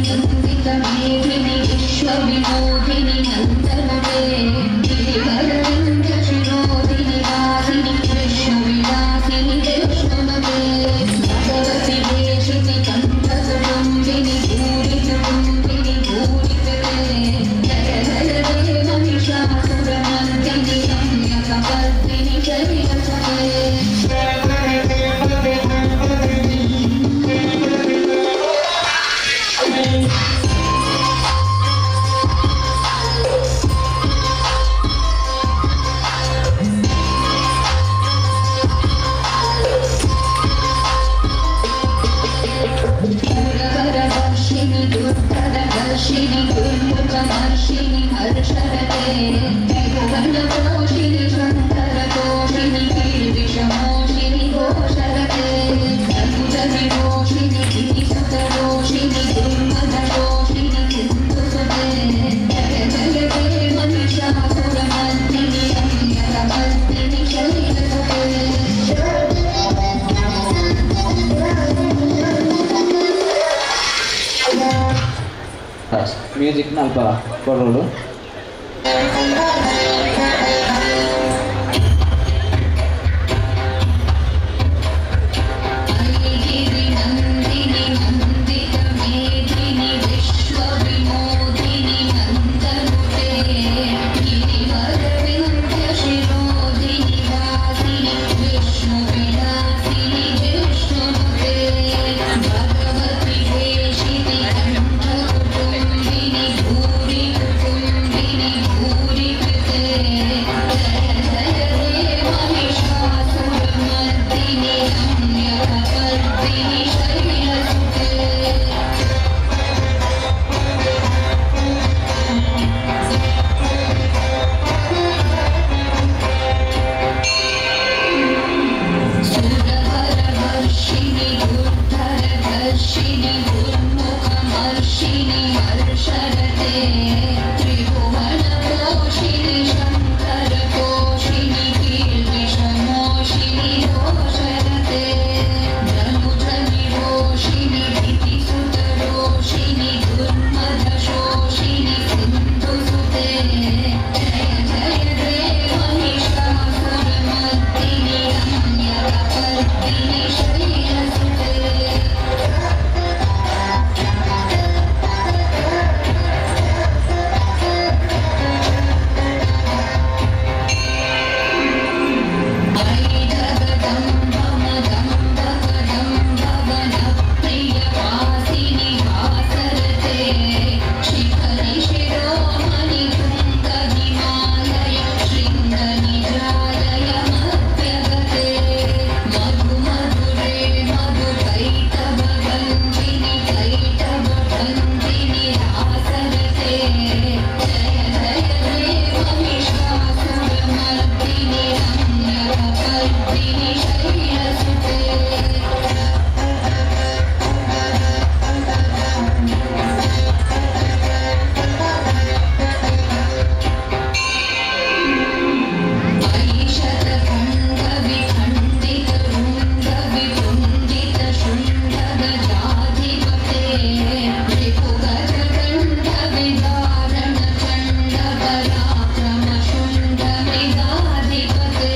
नन्दितमेधिनि विश्वविनोदिनि नन्दनुते गिरिवरविन्ध्यशिरोधिनि वासिनि विष्णुविलासिनि विष्णुमते भगवति वेशिनि कण्ठकुटुम्बिनि भूरि कुटुम्बिनि भूरि कृते जय जय जय महिषासुरमर्दिनि रम्यकपर्दिनि शैलसुते। पुरवरवर्षिणि दुर्धरवर्षिणि दुर्मुखमर्षिणि हर्षरते त्रिभुवनपोषिणि शङ्करपोषिणि कीर्विषमोषिणि घोषरते धनुजविरोषिणि गिरिसुतरोषिणि दुर्मदशोषिणि सिन्धुसुते जय जय हे महिषासुरमर्दिनि रम्यकपर्दिनि शैलसुते। ಮ್ಯೂಸಿಕ್ನ ಅಲ್ಪ ಕೊಡೋಡು. गिरिनन्दिनि नन्दितमेधिनि विश्वविनोदिनि नन्दनुते गिरिवरविन्ध्यशिरोधिनि वासिनि विष्णुविलासिनि विष्णुनुते भगवति वेशिनि कण्ठकुटुम्बिनि भूरि कुटुम्बिनि भूरि कृते जय जय हे महिषासुरमर्दिनि रम्यकपर्दिनि शैलसुते। सुरवरवर्षिणि दुर्धरधर्षिणि दुर्मुखमर्षिणि हर्षरते त्रिभुवनपोषिणि शङ्करपोषिणि कीर्विषमोषिणि घोषरते धनुजनिरोषिणि धितिसुतरोषिणि दुर्मदशोषिणि सिन्धुसुते जय जय हे महिषासुरमर्दिनि रम्यकपर्दिनि शैलसुते। मयि जगदम्बमदम्बकदम्बवनप्रियवासिनि वासरते शिखरि शिरोमणि तुङ्गहिमालय शृङ्गनिजालय मध्यगते मधुमधुरे मधुकैटभगन्धिनि कैटभगन्धिनि रासरते जय जय हे महिषासुरमर्दिनि रम्यकपर्दिनि शैलसुते। मयि शतखण्डविखण्डितरुण्डविपुण्डितशुण्डगजाधिपते रिपुगजगण्डविदारणचण्डपराक्रमशुण्डमृगाधिपते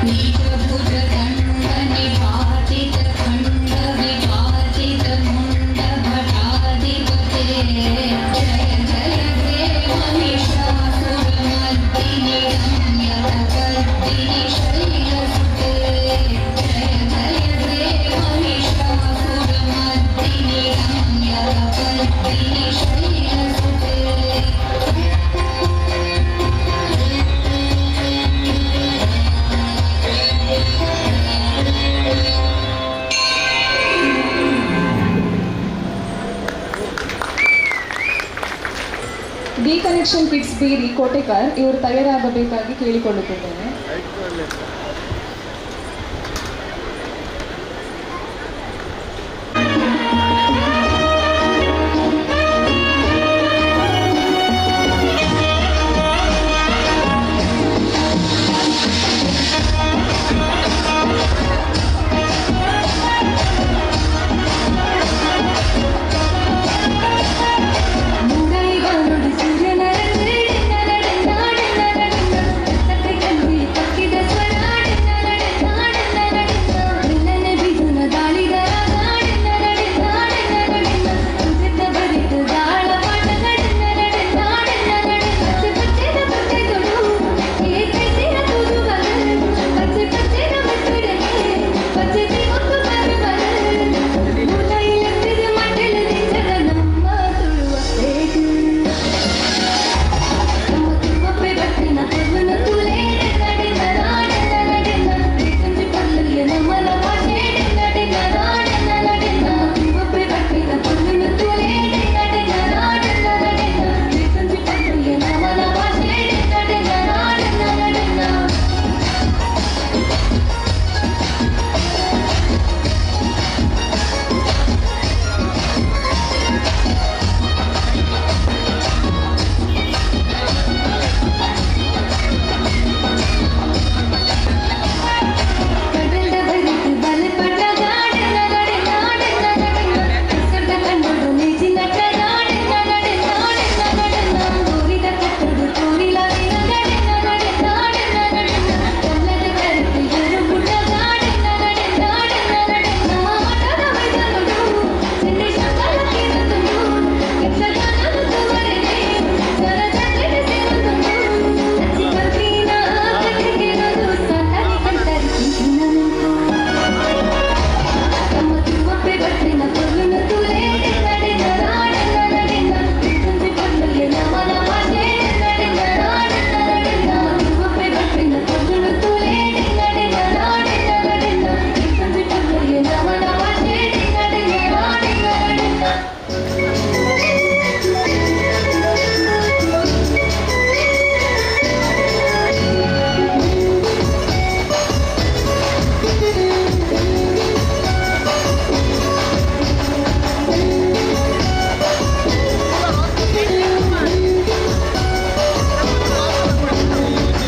निजभुजदण्डनिपातितखण्डविपातितमुण्डभटाधिपते जय जय हे महिषासुरमर्दिनि रम्यकपर्दिनि शैलसुते जय जय हे महिषासुरमर्दिनि रम्यकपर्दिनि शैलसुते। ಡಿ ಕನೆಕ್ಷನ್ ಕಿಡ್ಸ್ ಬೀರಿ ಕೋಟೆಕಾರ್ ಇವರು ತಯಾರಾಗಬೇಕಾಗಿ ಕೇಳಿಕೊಳ್ಳುತ್ತಿದ್ದೇನೆ. Thank you.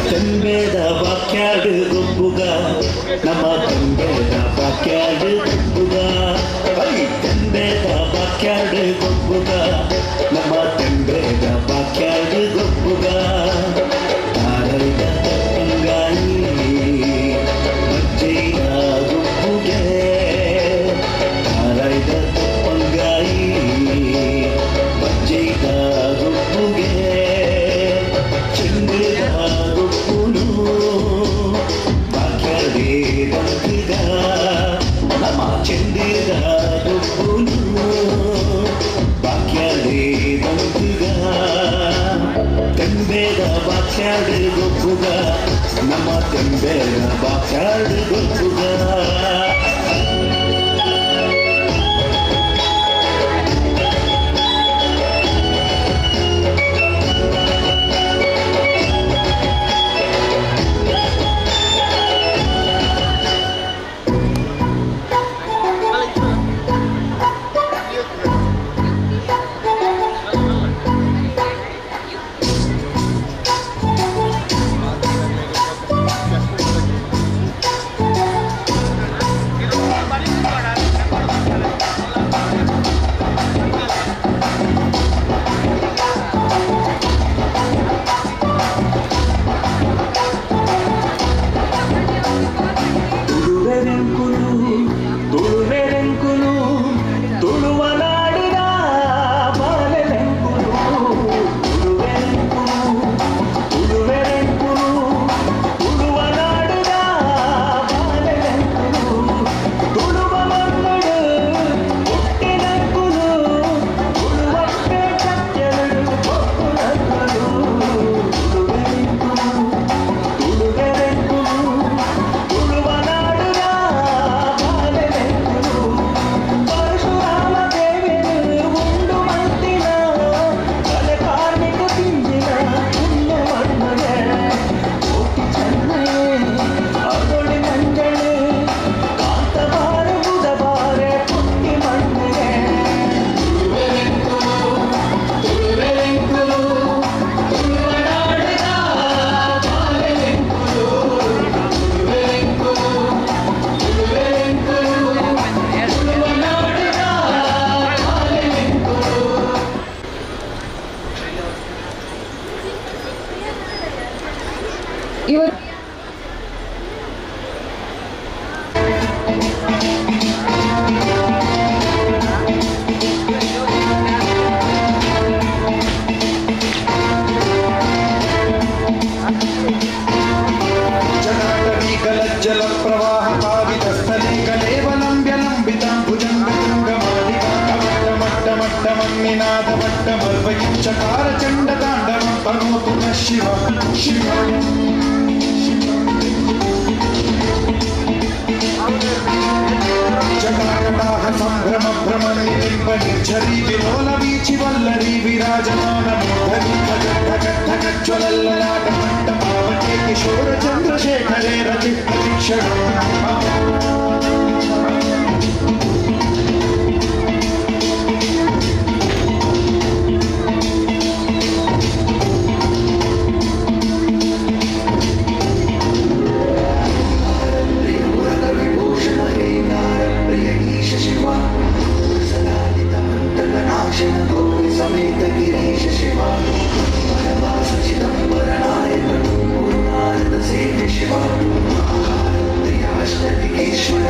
ತಂಬೆದ ಬಾಕ್ಯಾಡು ಗೊಬ್ಬುಗ ನಮ್ಮ ತಂಬೆದ ಬಾಕ್ಯಾಡು ಗೊಬ್ಬುಗ I ತಂಬೆದ ಬಾಕ್ಯಾಡು ಗೊಬ್ಬುಗ ನಮ್ಮ ತಂಬೆದ ಬಾಕ್ಯಾಡು ಗೊಬ್ಬುಗ ತಾರೈದ ತಪ್ಪಂಗಾಯಿ ಬಜ್ಜೈದ ಗೊಬ್ಬುಗೆ ತಾರೈದ ತಪ್ಪಂಗಾಯಿ ಬಜ್ಜೈದ ಗೊಬ್ಬುಗೆ ಚೆಂಡಿದ ಗೊಬ್ಬುನು ಬಾಕ್ಯಾಡೆ ಬಂಕಿಗ ನಮ್ಮ ಚೆಂಡಿದ ಗೊಬ್ಬುನು ಬಾಕ್ಯಾಡೆ ಬಂಕಿಗ ತೆಂಬೇದ ಬಾಕ್ಯಾಡೆ ಗೊಬ್ಬುಗ ನಮ್ಮ ತೆಂಬೇದ ಬಾಕ್ಯಾಡೆ ಗೊಬ್ಬುಗ. ತುಳುವೆರೆಂಕುಲು ತುಳುವೆರೆಂಕುಲು ತುಳುವ ನಾಡಿನ ಬಾಲೆಲೆಂಕುಲು ತುಳುವೆರೆಂಕುಲು ತುಳುವೆರೆಂಕುಲು ತುಳುವ ನಾಡಿನ ಬಾಲೆಲೆಂಕುಲು ತುಳುವ ಮಣ್ಣಡು ಹುಟ್ಟಿನಂಕುಲು ತುಳುವಪ್ಪೆ ಕಚ್ಚಲು ಬೊಕ್ಕುನಂಕುಲು ತುಳುವೆರೆಂಕುಲು ತುಳುವೆರೆಂಕುಲು ತುಳುವ ನಾಡುದ ಬಾಲೆಲೆಂಕುಲು ಪರಶುರಾಮ ದೇವರು ಉಂಡು ಮಲ್ತಿನ ಕಲೆ ಕಾರ್ಮಿಕ ತಿಂದಿನ ಪುಣ್ಯ ಮಣ್ಣಗೆ ಕೋಟಿ ಚೆನ್ನಯೇ ಅದೊಳಿ ಮಂಜಳೆ ಕಾಂತಬಾರ ಬುಧಬಾರೆ ಪುಟ್ಟಿ ಮಣ್ಣಿಗೆ ತುಳುವೆರೆಂಕುಲು ತುಳುವೆರೆಂಕುಲು ತುಳುವ ನಾಡುದ ಬಾಲೆಲೆಂಕುಲು ತುಳುವೆರೆಂಕುಲು ತುಳುವೆರೆಂಕುಲು ತುಳುವ ನಾಡುದ ಬಾಲೆಲೆಂಕುಲು. ಇವರು ಜಲಾಟವೀಕಲಜ್ಜಲ ಪ್ರವಾಹ ಪಾವಿತಸ್ಥಲೆ ಕಲೇವಲಂಬ್ಯ ಲಂಬಿತಾಂ ಭುಜಂಗತುಂಗಮಾಲಿಕಾಮಟ್ಟಮಟ್ಟಮಟ್ಟಮನ್ನಿನಾದ ಮಟ್ಟಮರ್ವಯಂ ಚಕಾರ ಚಂಡ ತಾಂಡವಂ ತನೋತು ನಃ ಶಿವ ಶಿವ. ಜಟಾಕಟಾಹ ಸಂಭ್ರಮ ಭ್ರಮ ನಿಲಿಂಬ ನಿರ್झरी ವಿಲೋಲ ವೀಚಿ ವಲ್ಲರಿ ವಿರಾಜಮಾನ ಮೂರ್ಧನಿ ಖಗ ಖಗ ಖಗ ಜ್ವಲಲ್ಲಲಾಟ ಮಟ್ಟ ಪಾವಕೆ ಕಿಶೋರ ಚಂದ್ರಶೇಖರೇ ರತಿ ಪ್ರತಿಕ್ಷಣಂ. समेत गिरीश शिवा वनवास चिदंबरनायक गुरुनारद सेव्य शिवा प्रियाष्टलिंगेश्वर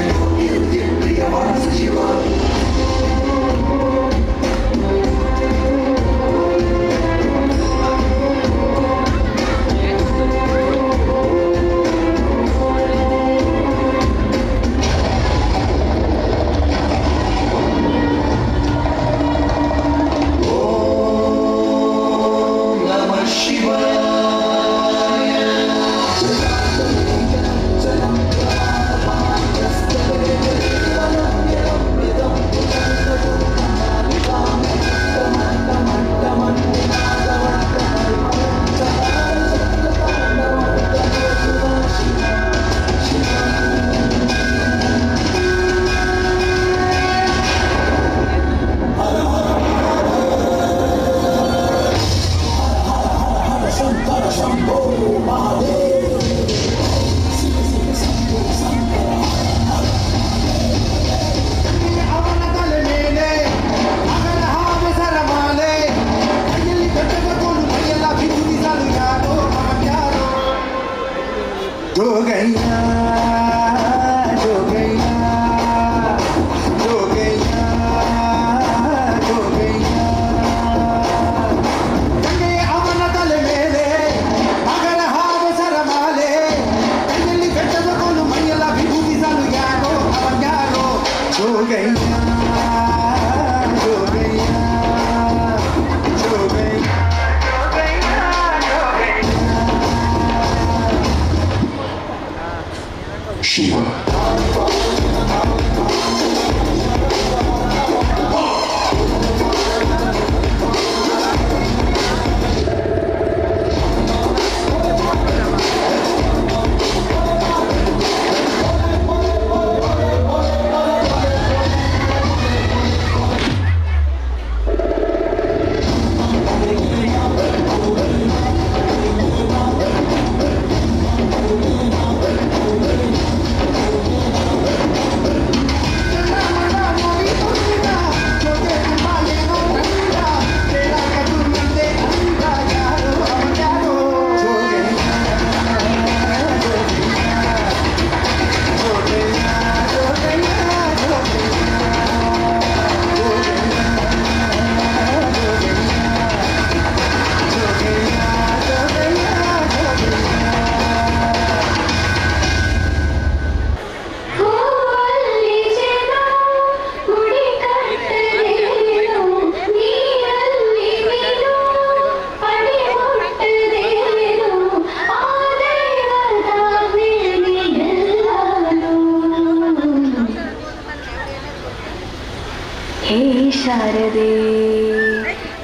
ಶಾರದೆ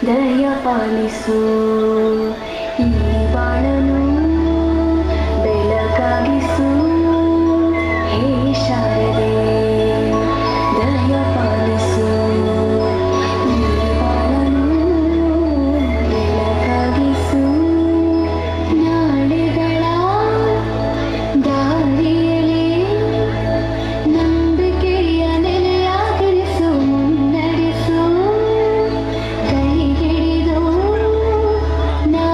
ದಯ ಪಾಲಿಸು, ಈ ಬಾಳನು ಬೆಳಕಾಗಿಸು. ಹೇ ಶಾರದೆ ದಯ ಪಾಲಿಸು, ಈ ಬಾಳನು ಬೆಳಕಾಗಿಸು. ನಾಳೆಗಳ ದಾರಿಯಲಿ ನಂಬಿಕೆಯ ನೆಲೆಯಾಗಿರಿಸು, ಮುನ್ನಡೆಸು, ಕೈ ಹಿಡಿದು. ನಾ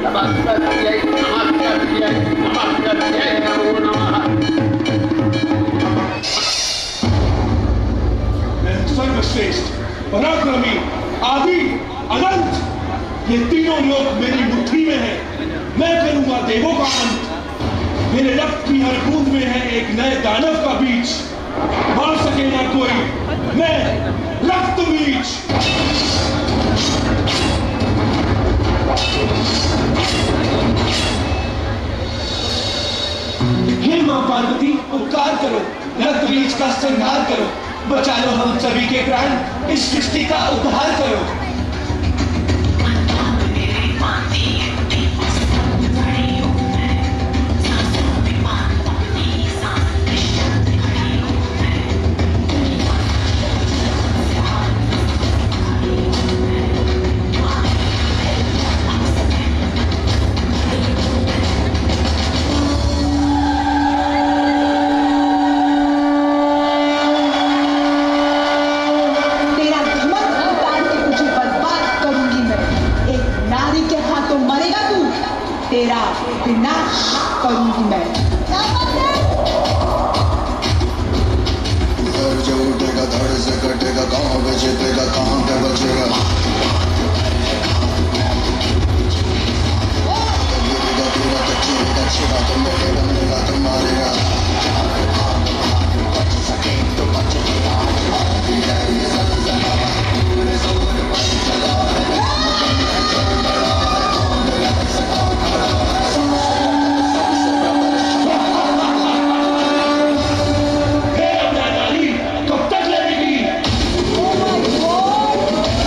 नमस्तस्यै नमस्तस्यै नमस्तस्यै नमो नमः। मैं सर्वश्रेष्ठ, पराक्रमी, आदि, अनंत, ये तीनों लोक मेरी मुट्ठी में है। मैं करूंगा देवों का अंत। मेरे रक्त की हर बूंद में है एक नए दानव का बीज। मार सके ना कोई, मैं रक्त बीज। हे माँ पार्वती, उपकार करो, रक्त बीज का संहार करो, बचा लो हम सभी के प्राण, इस सृष्टि का उद्धार करो। तेरा घमंड उतार के तुझे बर्बाद करूंगी मैं। एक नारी के हाथों मरेगा तू, तेरा विनाश करूंगी मैं। सर जो उठेगा धड़ से कटेगा, कहाँ पे छिपेगा, कहाँ पे बचेगा। गिरेगा गिरा तो चिरेगा, छिड़ा तो मिटेगा, मिला तो मारेगा। बच सके तो बच लेगा। हे अपना नारी, कब तक लड़ेगी? Oh my God!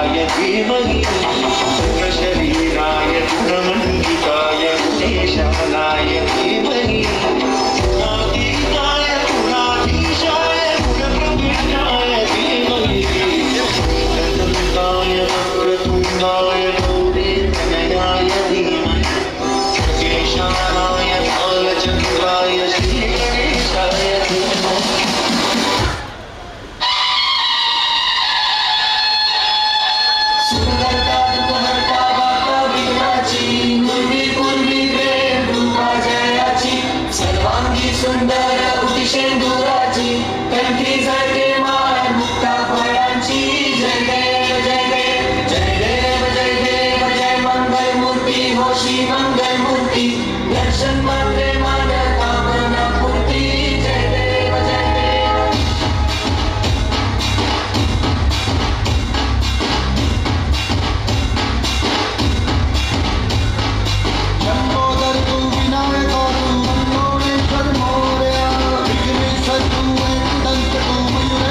गणेशाय धीमहि। शरीराय गुणमण्डिताय गुणेशानाय धीमहि। गुणातीताय गुणाधीशाय गुणप्रविष्टाय धीमहि। एकदन्ताय वक्रतुण्डाय गौरीतनयाय धीमहि। केशानाय बालचन्द्राय श्रीगणेशाय धीमहि। सर्वांगी सुंदर उदिशेंदुराची कंठी झळके माळ मुक्ता फळांची। जय देव जय देव जय देव जय देव जय मंगल मूर्ती होशी मंगल मूर्ती दर्शन मात्रे मन कामना पूर्ती। जय देव जय देव। लंबोदर तू विनायक तू मंगोळेश्वर मोरया, विघ्नेश्वर तू एकदंत तू मयूरेश्वर।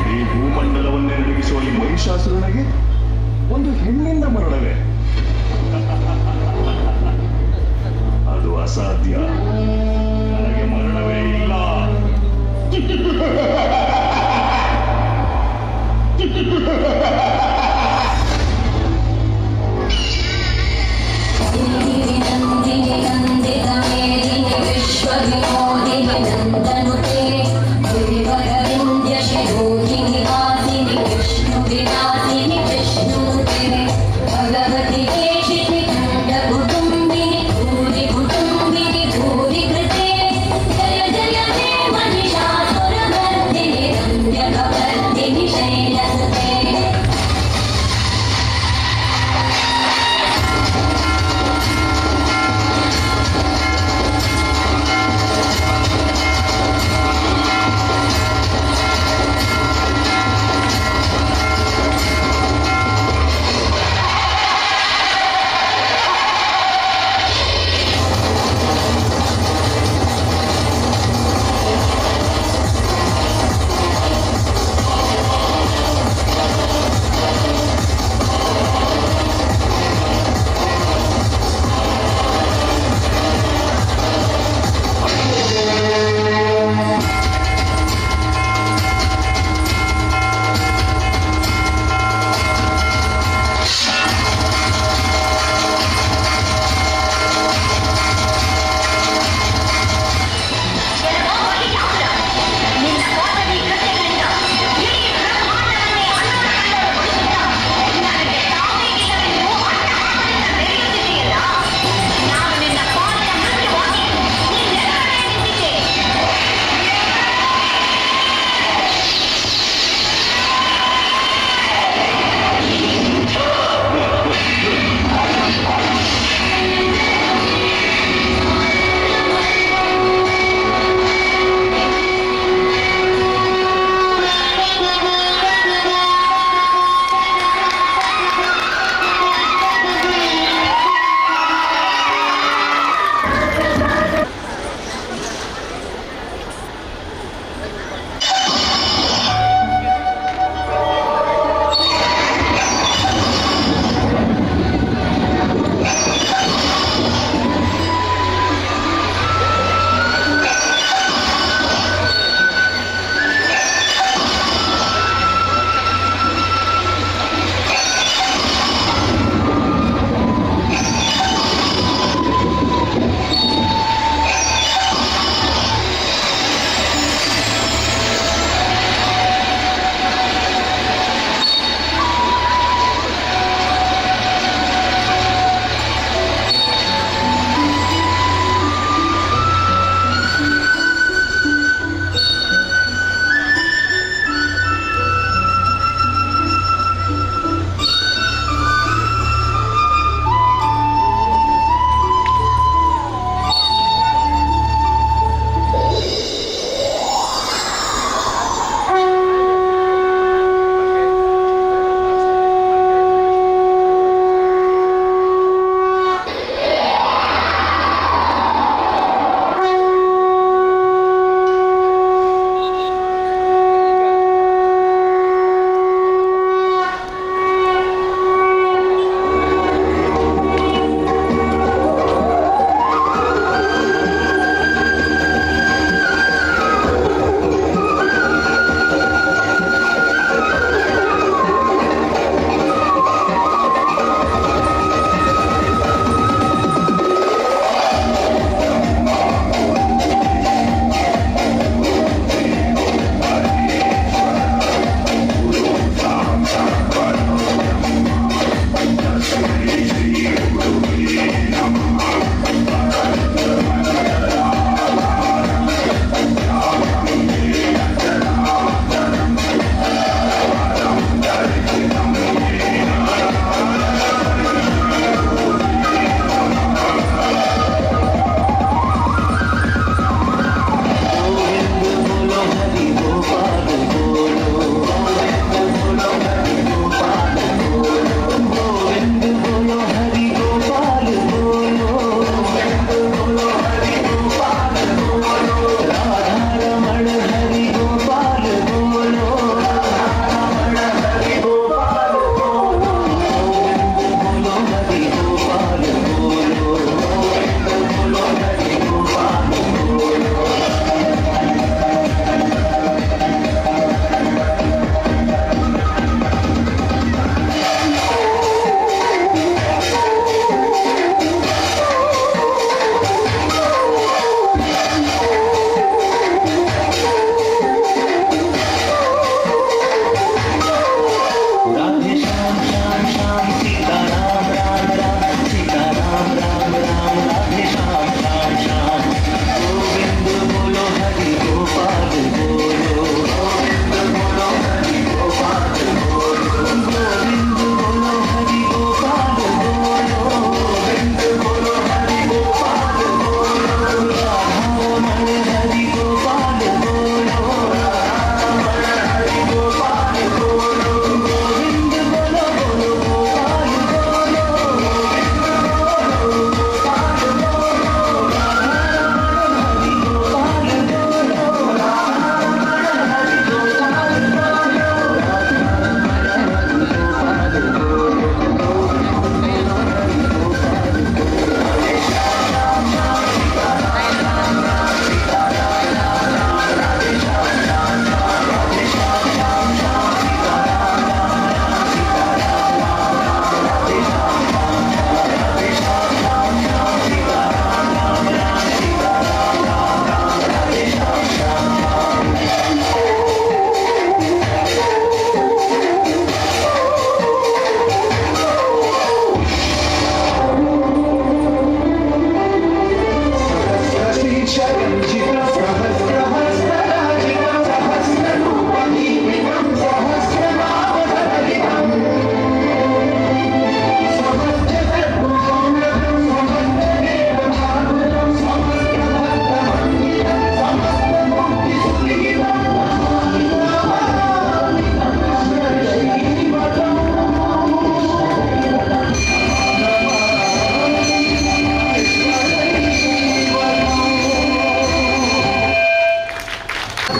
ಇಡೀ ಭೂಮಂಡಲವನ್ನೇ ನಡುಗಿಸುವ ಈ ಮಹಿಷಾಸುರನಿಗೆ ಒಂದು ಹೆಣ್ಣಿಂದ ಮರಣವೇ? ಅದು ಅಸಾಧ್ಯ. ನನಗೆ ಮರಣವೇ ಇಲ್ಲ. ನಂದಿನಿ ನಂದಿತ ಮೇದಿನಿ ವಿಶ್ವವಿನೋದಿನಿ ನಂದನುತೆ ಗಿರಿವರವಿಂಧ್ಯ ಶಿರೋಹಿನಿ ವಾಸಿನಿ ವಿಷ್ಣು ವಿಲಾಸಿನಿ ವಿಷ್ಣುನುತೆ ಭಗವತಿ ಕೇಶಿತಿ ಖಂಡ ಕುಟುಂಬಿನಿ ಭೂರಿ ಕುಟುಂಬಿನಿ ಭೂರಿ ಕೃತೆ ಜಯ ಜಯ ಹೇ ಮಹಿಷಾಸುರಮರ್ದಿನಿ ರಮ್ಯಕವರ್ದಿನಿ ಶೈಲಸುತೆ. ಆ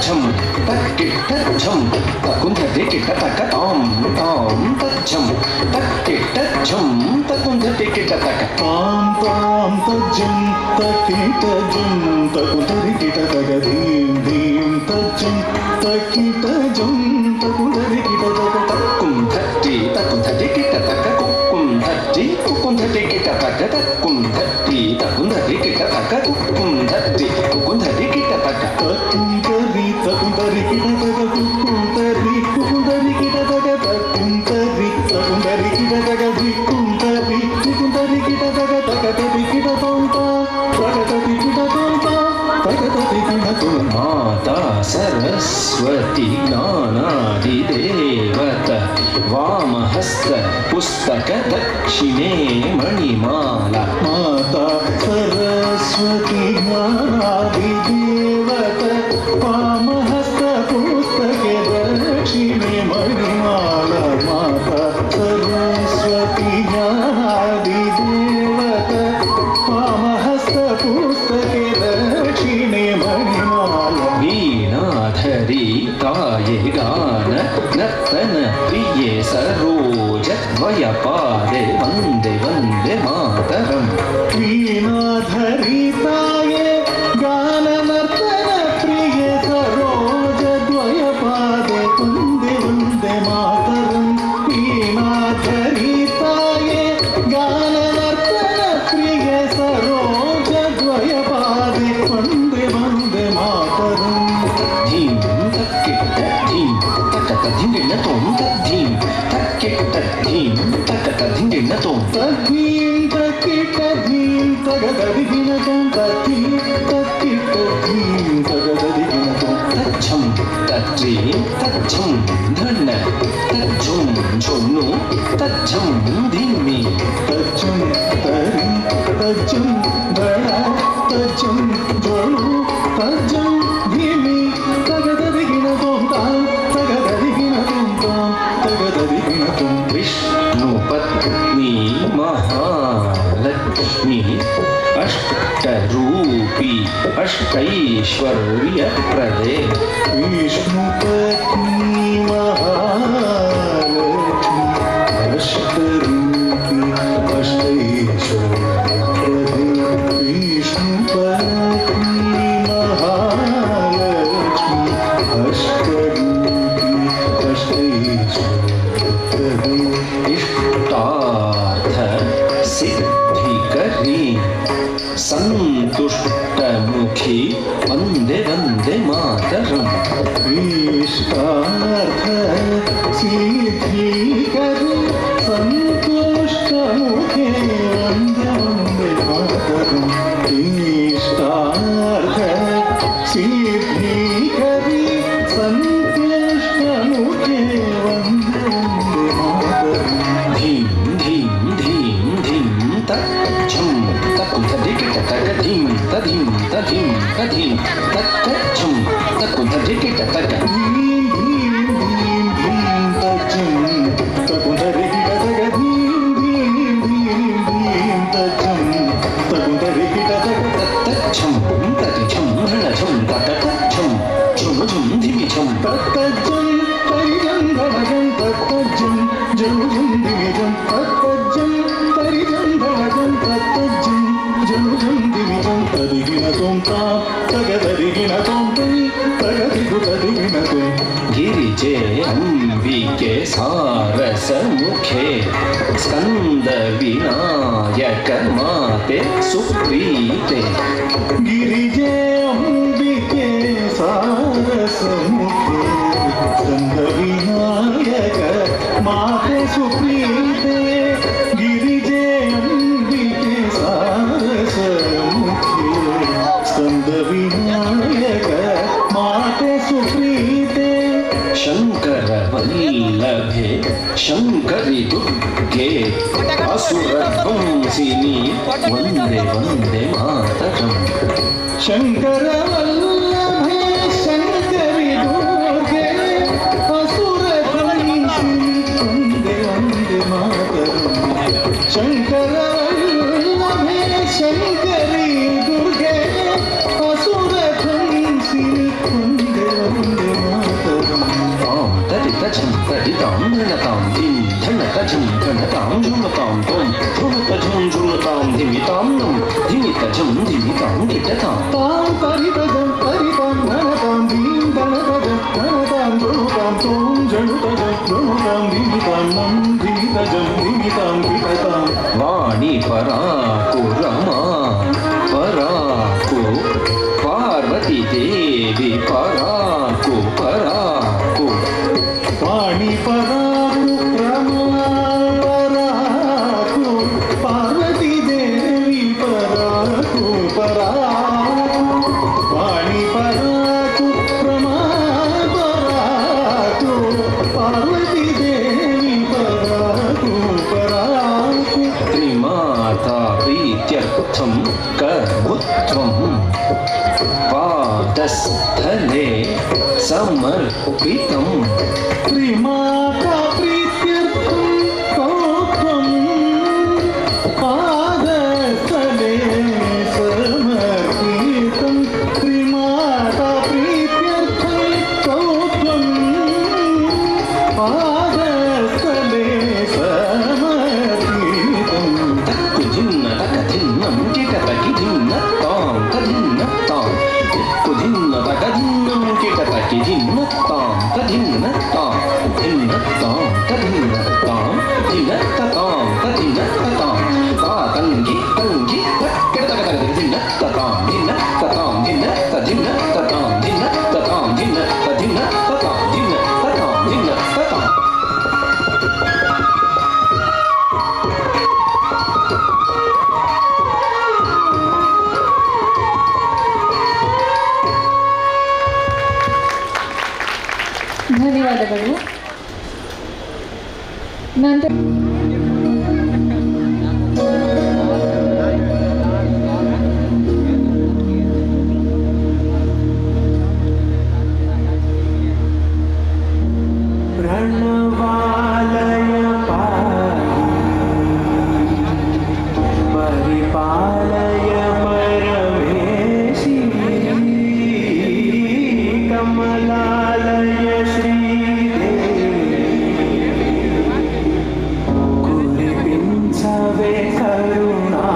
ಝಂ ತಕ್ಕಿಟ್ಟ ಝಂ ತಕುಂಧಟಿ ಕಿಟ್ಟ ತಕ ತಾಂ ತಾಂ ತಜ್ಜಂ ತಕ್ಕಿಟ್ಟ ಝಂ ತಕುಂಧಟಿ ಕಿಟ್ಟ ತಕ ತಾಂ ತಾಂ ತಜ್ಜಂ ತಕ್ಕಿಟ್ಟ ಝಂ ತಕುಂಧರಿ ಕಿಟ ತಕ ಧೀಂ ಧೀಂ ತಜ್ಜಂ ತಕ್ಕಿಟ್ಟ ಝಂ ತಕುಂಧರಿ ಕಿಟ ತಕ ತಕ್ಕುಂಧಟಿ ತಕುಂಧಟಿ ಕಿಟ್ಟ ತಕ ಕುಕ್ಕುಂಧಟಿ ಕುಕ್ಕುಂಧಟಿ ಕಿಟ್ಟ ತಕ ತಕ್ಕುಂಧಟಿ ತಕುಂಧಟಿ ಕಿಟ್ಟ ತಕ ಕುಕ್ಕುಂಧಟಿ ಕುಕ್ಕುಂಧಟಿ ಕಿಟ್ಟ ತಕ ತಕ್ಕುಂತರಿ ತಕುಂತರಿ ಕಿಟ ತಕ ಕುಕ್ಕುಂತರಿ ಕುಕ್ಕುಂತರಿ ಕಿಟ ತಕ ತಕ್ಕುಂತರಿ ತಕುಂತರಿ ಕಿಟ ತಕ ದಿಕ್ಕುಂತರಿ ಕುಕ್ಕುಂತರಿ ಕಿಟ ತಕ ತಕ ತತಿ ಕಿಟ ತೋಂತ ತಕ ತತಿ ಕಿಟ ತೋಂತ ತಕ ತತಿ ಕಿಟ ತೋಂತ. ಮಾತಾ ಸರಸ್ವತಿ ಜ್ಞಾನಾದಿದೇವತ ವಾಮಹಸ್ತ ಪುಸ್ತಕ ದಕ್ಷಿಣೇ ಮಣಿಮಾಲ. ಮಾತಾ ಸರಸ್ವತಿ ಜ್ಞಾನಾದಿದೇವತ ವಾಮಹಸ್ತ ಪುಸ್ತಕೆ ದಕ್ಷಿಣೆ ಮಣಿಮಾಲ. ಮಾತಾ ಸರಸ್ವತಿ ಜ್ಞಾನಾದಿದೇವತ ವಾಮಹಸ್ತ ಪುಸ್ತಕೆ ದಕ್ಷಿಣೆ ಮಣಿಮಾಲ. ವೀಣಾಧರಿ ತಾಯೆ ಗಾನ ನರ್ತನ ಪ್ರಿಯೆ ಸರೋಜ ದ್ವಯ ಪಾದೆ ವಂದೇ ವಂದೇ ಮಾತರಂ. ವೀಣಾಧರಿ ತಾಯೆ ಗಾನ ನರ್ತನ ಪ್ರಿಯೆ ಸರೋಜ ದ್ವಯ ಪಾದೆ ವಂದೇ ವಂದೇ ಮಾತರಂ. ವೀಣಾಧರಿ ತಾಯೆ ಗಾನ ನರ್ತನ ಪ್ರಿಯೆ ಸರೋಜ ದ್ವಯ ಪಾದೆ ವಂದೇ ವಂದೇ ಮಾತರಂ. ಧೀಂ ತಕ್ಕಿಟ್ಟ ಧೀಂ ತಕ್ಕ ಧಿಂಗಿಣ್ಣ ತೋಂ ತದ್ಧೀಂ ತಕ್ಕಿಟ್ಟ ಧೀಂ ತಕ್ಕ ಧಿಂಗಿಣ್ಣ ತೋಂ ತದ್ಧೀಂ ತಕ್ಕಿಟ್ಟ ಧೀಂ ತಗದದಿಗಿನ ತೋಂ ತದ್ಧೀಂ ತಕ್ಕಿಟ್ಟ ಧೀಂ ತಗದದಿಗಿನ ತೋಂ. ತಜ್ಜಂ ತಜ್ಜೀಂ ತಜ್ಜಂ ಧಣ್ಣ ತಜ್ಜುಂ ಝುಣ್ಣು ತಜ್ಜಂ ಧಿಮ್ಮಿ. ತಜ್ಜಂ ತರಿ ತಜ್ಜಂ ದಳ ತಜ್ಜಂ ಜೋಳು ತಜ್ಜಂ ಧಿಮಿ ತಗದದಿಗಿನ ತೋಂ ತಾಂ ತಗದದಿಗಿನ ತೋಂ ತಾಂ ತಗದದಿಗಿನ ತೋಂ. ವಿಷ್ಣು ಪತ್ನಿ ಮಹಾಲಕ್ಷ್ಮಿ ಅಷ್ಟರೂಪಿ ಅಷ್ಟೈಶ್ವರ್ಯಪ್ರದೆ. ವಿಷ್ಣು ಪತ್ನಿ ಮಹಾಲಕ್ಷ್ಮಿ ಅಷ್ಟರೂಪಿ ಅಷ್ಟೈಶ್ವರ್ಯಪ್ರದೆ. ವಿಷ್ಣು ಪತ್ನಿ ಮಹಾಲಕ್ಷ್ಮಿ ಅಷ್ಟರೂಪಿ ಅಷ್ಟೈಶ್ವರ್ಯಪ್ರದೆ. ಇಷ್ಟಾರ್ಥ ಸಿದ್ಧಿಕರಿ ಸಂತುಷ್ಟಮುಖಿ ವಂದೇ ವಂದೇ ಮಾತರಂ. ಇಷ್ಟಾರ್ಥ ಸಿದ್ಧಿಕರಿ ಸಂತುಷ್ಟಮುಖೇ ವಂದೇ ವಂದೇ ಮಾತರಂ. ಇಷ್ಟಾರ್ಥ ಸಿದ್ಧಿಕರಿ ಸಂತುಷ್ಟಮುಖೇ ವಂದೇ ವಂದೇ ಮಾತರಂ. ಧೀಂ ಧೀಂ ಧೀಂ ಧೀಂ ತಜ್ಜಂ ತಕ್ಕುಂಧಟಿ ಕಿಟ್ಟ ತಕ ಧೀಂ ತಧೀಂ ತಧೀಂ ತಧೀಂ ತಕ್ಕ ಝಂ ತಕ್ಕುಂಧಟಿ ಕಿಟ್ಟ ತಕ. ಧೀಂ ಧೀಂ ಧೀಂ ಧೀಂ ತಜ್ಜಂ ತಕುಂತರಿ ಕಿಟ ತಕ ಧೀಂ ಧೀಂ ಧೀಂ ಧೀಂ ತಜ್ಜಂ ತಕುಂತರಿ ಕಿಟ ತಕ ತಜ್ಜಂ ತತಿ ಝಂ ಧಣ ಝಂ ತಕ ತಜ್ಜಂ ಝುಮ್ ಝುಮ್ ಧಿಮಿ ಝಂ. ತತ್ತಜ್ಜಂ ತರಿಜಂ ಧಣಜಂ ತತ್ತಜ್ಜಂ ಜಂ ಝುಂ ಧಿಮಿಜಂ ತತ್ತಜ್ಜಂ ತರಿಜಂ ಧಣಜಂ ತತ್ತಜ್ಜಂ ಜಂ ಝುಂ ಧಿಮಿಜಂ ತದಿಗಿನ ತೋಂ ತಾಂ ತಗದರಿಗಿನ ತೋಂ ತೈ ತಗದಿಗು ತದಿಗಿನ ತೋಂ. ಗಿರಿಜೆ ಅಂಬಿಕೆ ಸಾರಸ ಮುಖೆ ಸ್ಕಂದ ವಿನಾಯಕ ಮಾತೆ ಸುಪ್ರೀತೆ. ಗಿರಿಜೆ ಅಂಬಿಕೆ ಸಾರಸ ಮುಖೆ ಸ್ಕಂದ ವಿನಾಯಕ ಮಾತೆ ಸುಪ್ರೀತೆ. ಗಿರಿಜೆ ಅಂಬಿಕೆ ಸಾರಸ ಮುಖೆ ಸ್ಕಂದ ವಿನಾಯಕ ಮಾತೆ ಸುಪ್ರೀತೆ. ಶಂಕರ ವಲ್ಲಭೆ ಶಂಕರಿ ದುರ್ಗೆ ಅಸುರ ಧ್ವಂಸಿನಿ ವಂದೇ ವಂದೇ ಮಾತರಂ. ಶಂಕರ ವಲ್ಲಭೆ ಶಂಕರಿ ದುರ್ಗೆ ಅಸುರ ಧ್ವಂಸಿನಿ ವಂದೇ ವಂದೇ ಮಾತರಂ. ಶಂಕರ ವಲ್ಲಭೆ ಶಂಕರಿ ದುರ್ಗೆ ಅಸುರ ಧ್ವಂಸಿನಿ ವಂದೇ ಧಿಕಿತಾಂ ಕಿಟತಾಂ. ವಾಣಿ ಪರಾಕು ರಮಾ ಪರಾಕು ಪಾರ್ವತಿ ದೇವಿ ಪರಾಕು ಪರಾಕು. ವಾಣಿ ಪರಾಕು ರಮಾ ಪರಾಕು ಪಾರ್ವತಿ ದೇವಿ ಪರಾಕು ಪರಾಕು. ವಾಣಿ ಪರಾಕು ರಮಾ ಪರಾಕು ಪಾರ್ವತಿ ದೇವಿ ಪರಾಕು ಪರಾಕು. ತ್ರಿಮಾತಾ ಪ್ರೀತ್ಯರ್ಥಂ ಕರ್ಭುತ್ವಂ ಪಾದಸ್ಥಲೆ ಸಮರ್ಪಿತಂ. ತ್ರಿಮಾತಾ ಪ್ರೀತ್ಯರ್ಥಂ ಕೌತ್ವಂ ಪಾದಸ್ಥಲೆ ಸಮರ್ಪಿತಂ. ತ್ರಿಮಾತಾ ಪ್ರೀತ್ಯರ್ಥಂ ಕೌತ್ವಂ ಪಾದಸ್ಥಲೆ ಸಮರ್ಪಿತಂ. ಕುಧಿನ್ನ ತಕ ಧಿನ್ನಂ ಕಿಟ ತಕಿ ಧಿನ್ನ ತಾಂ ತಧಿನ್ನ ತಾಂ. ಕುಧಿನ್ನ ತಕ ಧಿನ್ನಂ ಕಿಟ ತಕಿ ಧಿನ್ನ ತಾಂ ತಧಿನ್ನ ತಾಂ. ಧಿನ್ನ ತಾಂ ತಧಿನ್ನ ತಾಂ ಧಿನ್ನ ತಾಂ ತಧಿನ್ನ ತಾಂ. ತಾ ತಂಗಿ ತಂಗಿ ಕಿಟ ತಕ ತಕ ತಕ ಧಿನ್ನ ತಾಂ ಧಿನ್ನ ತಾಂ ಧಿನ್ನ ತಧಿನ್ನ ತಾಂ ಧಿನ್ನ ತಾಂ ಧಿನ್ನ ತಧಿನ್ನ ತಾಂ ಧಿನ್ನ ತಾಂ ಧಿನ್ನ ತಾಂ. ಧನ್ಯವಾದಗಳು. ನಂತರ ಪ್ರಣವಾಲಯ ಪಾಹಿ ಪರಿಪಾಲಯ ಪರಮೇಶಿ ಕಮಲಾಲಯ ಶ್ರೀದೇವಿ ಕುರಿಪಿಂಚವೆ ಕರುಣಾಂಬುರಾಸಿ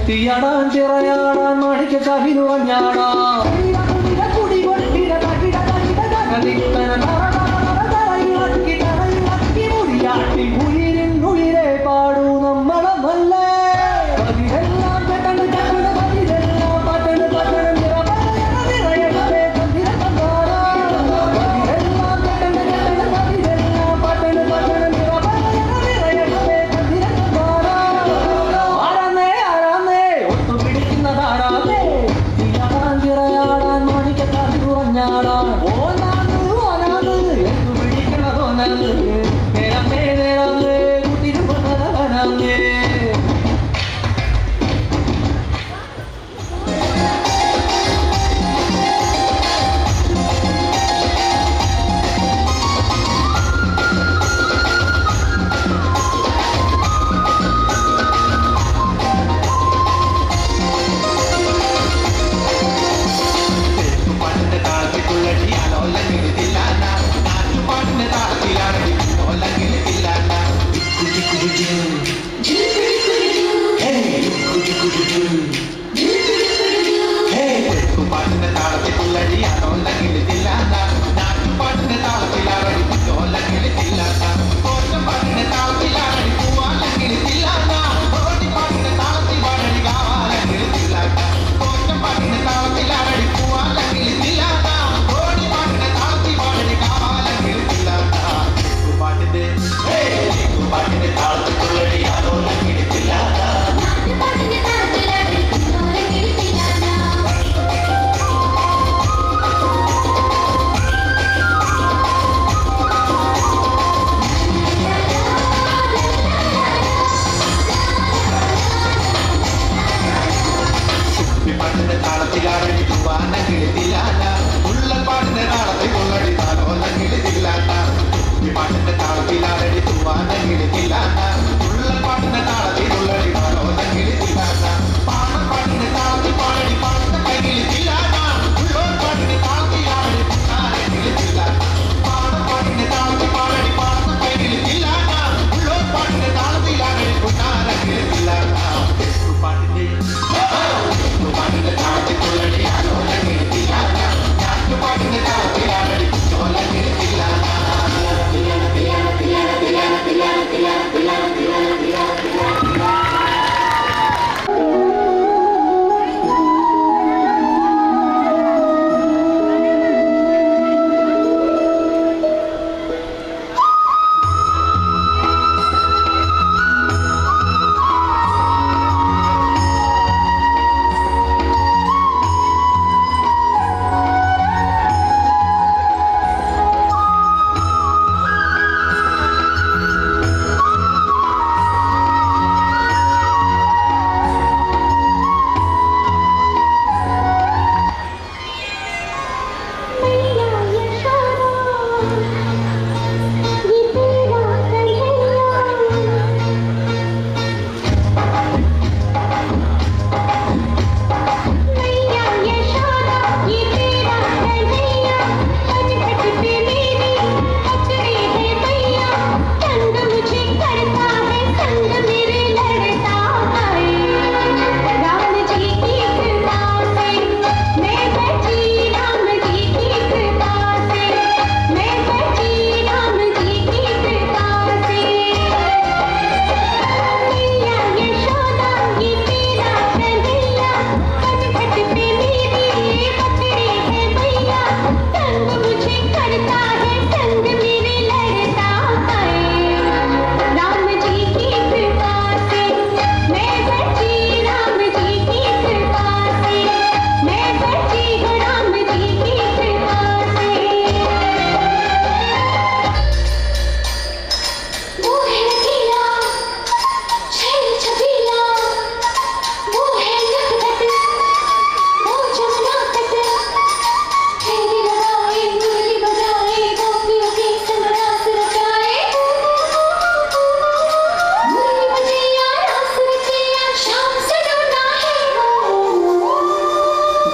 എത്തിയാടാൻ ചിറയാടാൻ മാണിക്ക ചാവിലുറഞ്ഞാടാൻ ഉയിരെ പാടൂ നമ്മളെ നല്ലേ പതിരെല്ലാം കേട്ടണ്ട് ചക്കണ് പതിരെല്ലാം പാട്ടണ് പാട്ടണ് നിറയട്ടെ തന്തിര തന്താരാ പതിരെല്ലാം കേട്ടണ്ട് കേട്ടണ് പതിരെല്ലാം പാട്ടണ് പാട്ടണ് നിറയട്ടെ തന്തിര തന്താരാ ആരാന്നേ ആരാന്നേ ഒത്തു പിടിക്കുന്നതാരാന്നേ തീയാടാൻ ചിറയാടാൻ മാണിക്കത്താതി ഉറഞ്ഞാടാൻ ഓനാന്ന് ഓനാന്ന് എന്തു പിടിക്കണതോനാന്ന് നേരമേ നേരാന്ന് കൂട്ടിരുന്നേ.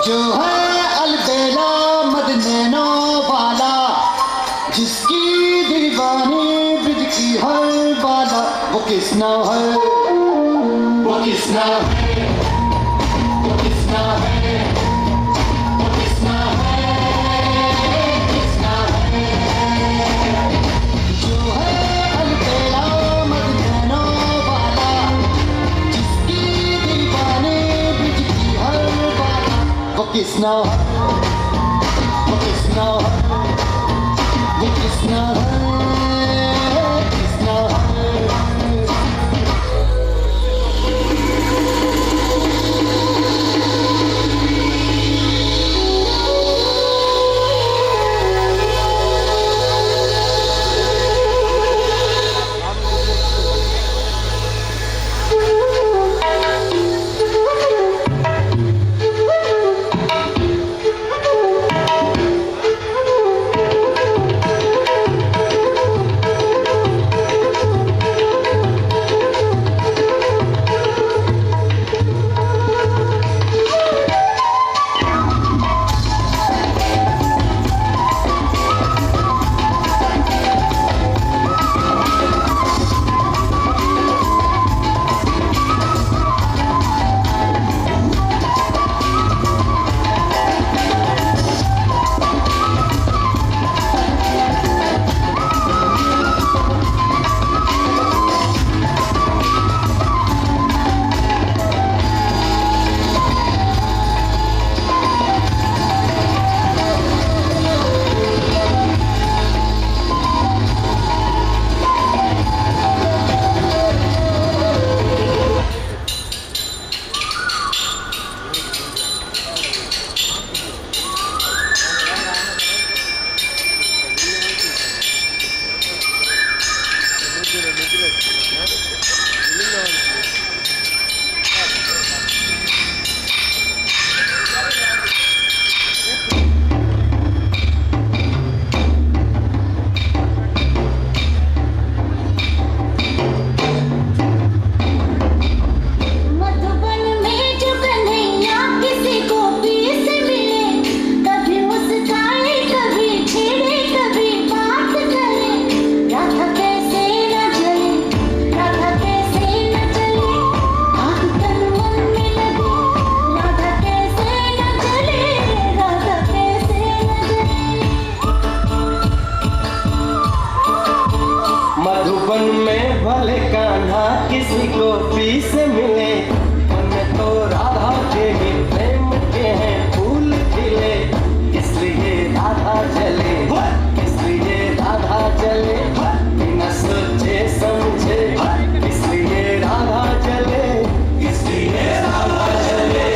जो है अलबेला मदनैनो वाला, जिसकी दीवानी ब्रिज की हर बाला, वो किसना है, वो किसना है। कृष्णा हरे कृष्णा हरे कृष्णा हरे कृष्णा हरे। मधुबन में जो कन्हैया किसी गोपी से मिले, कभी मुस्काए कभी छेड़े कभी बात करे, राधा कैसे न जले, राधा कैसे न जले, आग तन मन में लगे, राधा कैसे न जले, राधा कैसे न जले। मधुबन में भले कान्हा किसी को से मिले, मन में तो राधा के ही प्रेम के हैं फूल खिले, इसलिए राधा जले, इसलिए राधा जले, बिना सोचे समझे, इसलिए राधा जले, इसलिए राधा जले।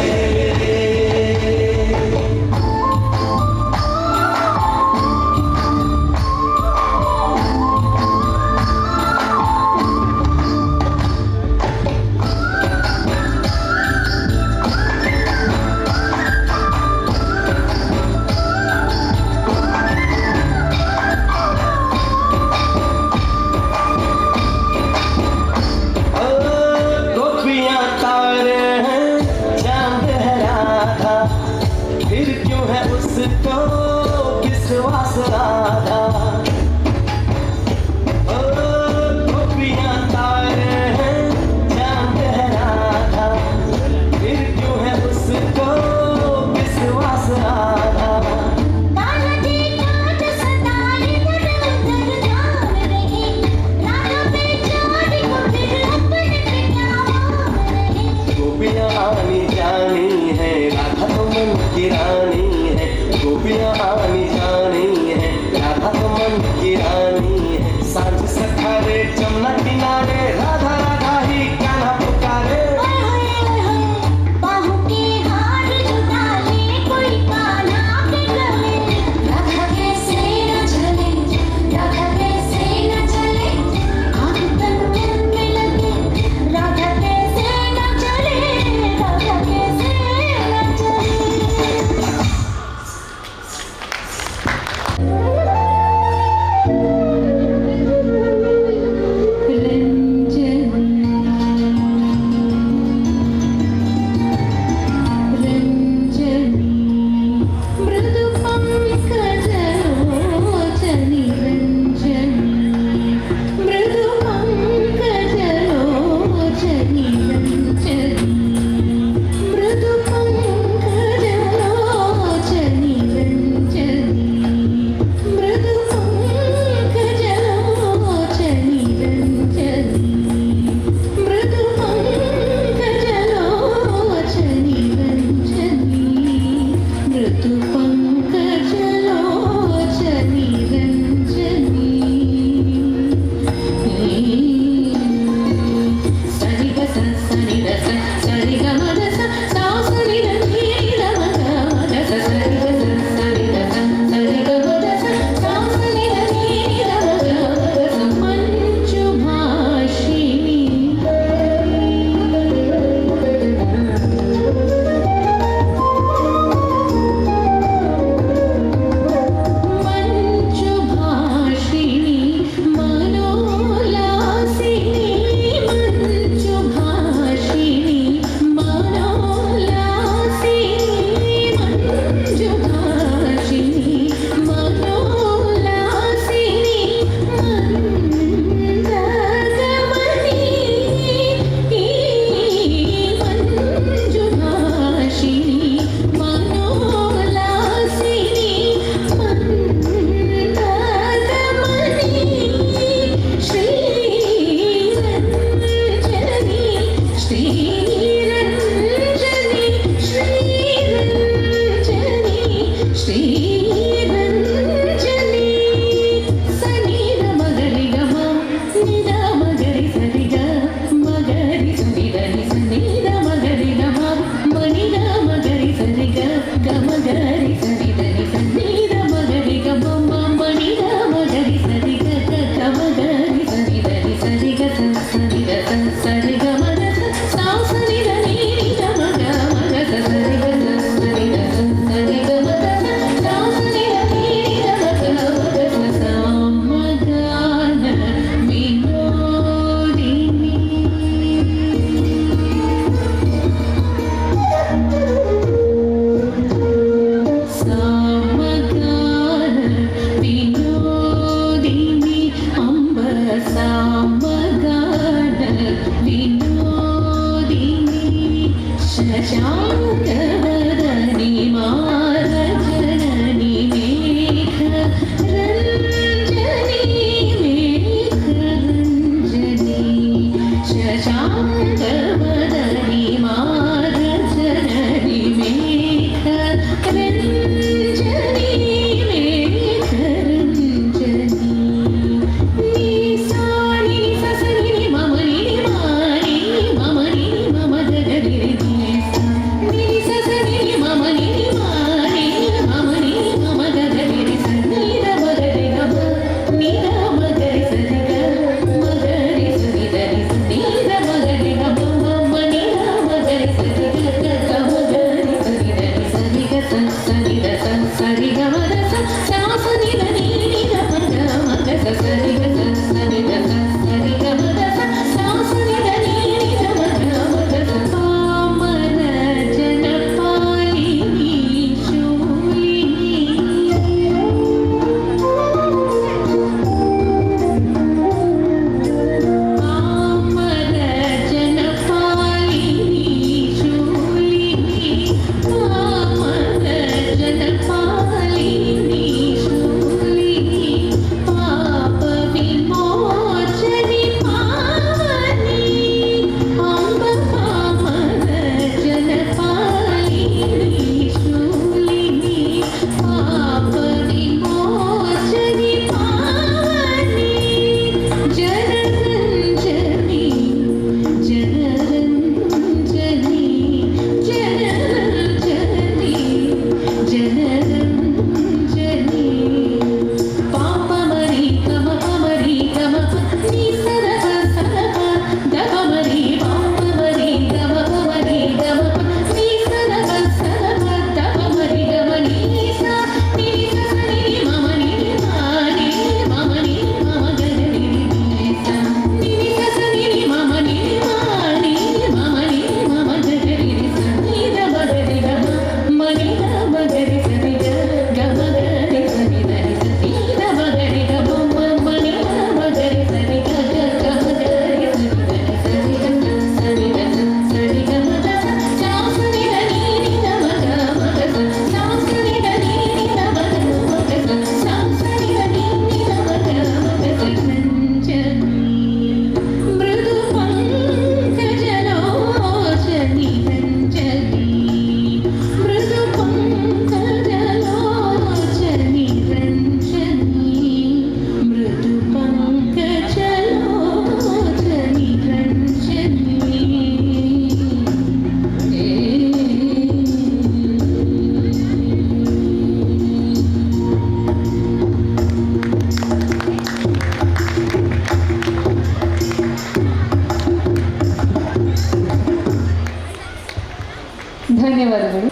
ಧನ್ಯವಾದಗಳು.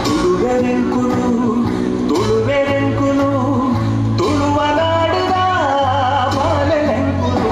ತುಳುವೆರೆಂಕುಲು ತುಳುವೆರೆಂಕುಲು ತುಳುವ ನಾಡುದ ಬಾಲೆಲೆಂಕುಲು.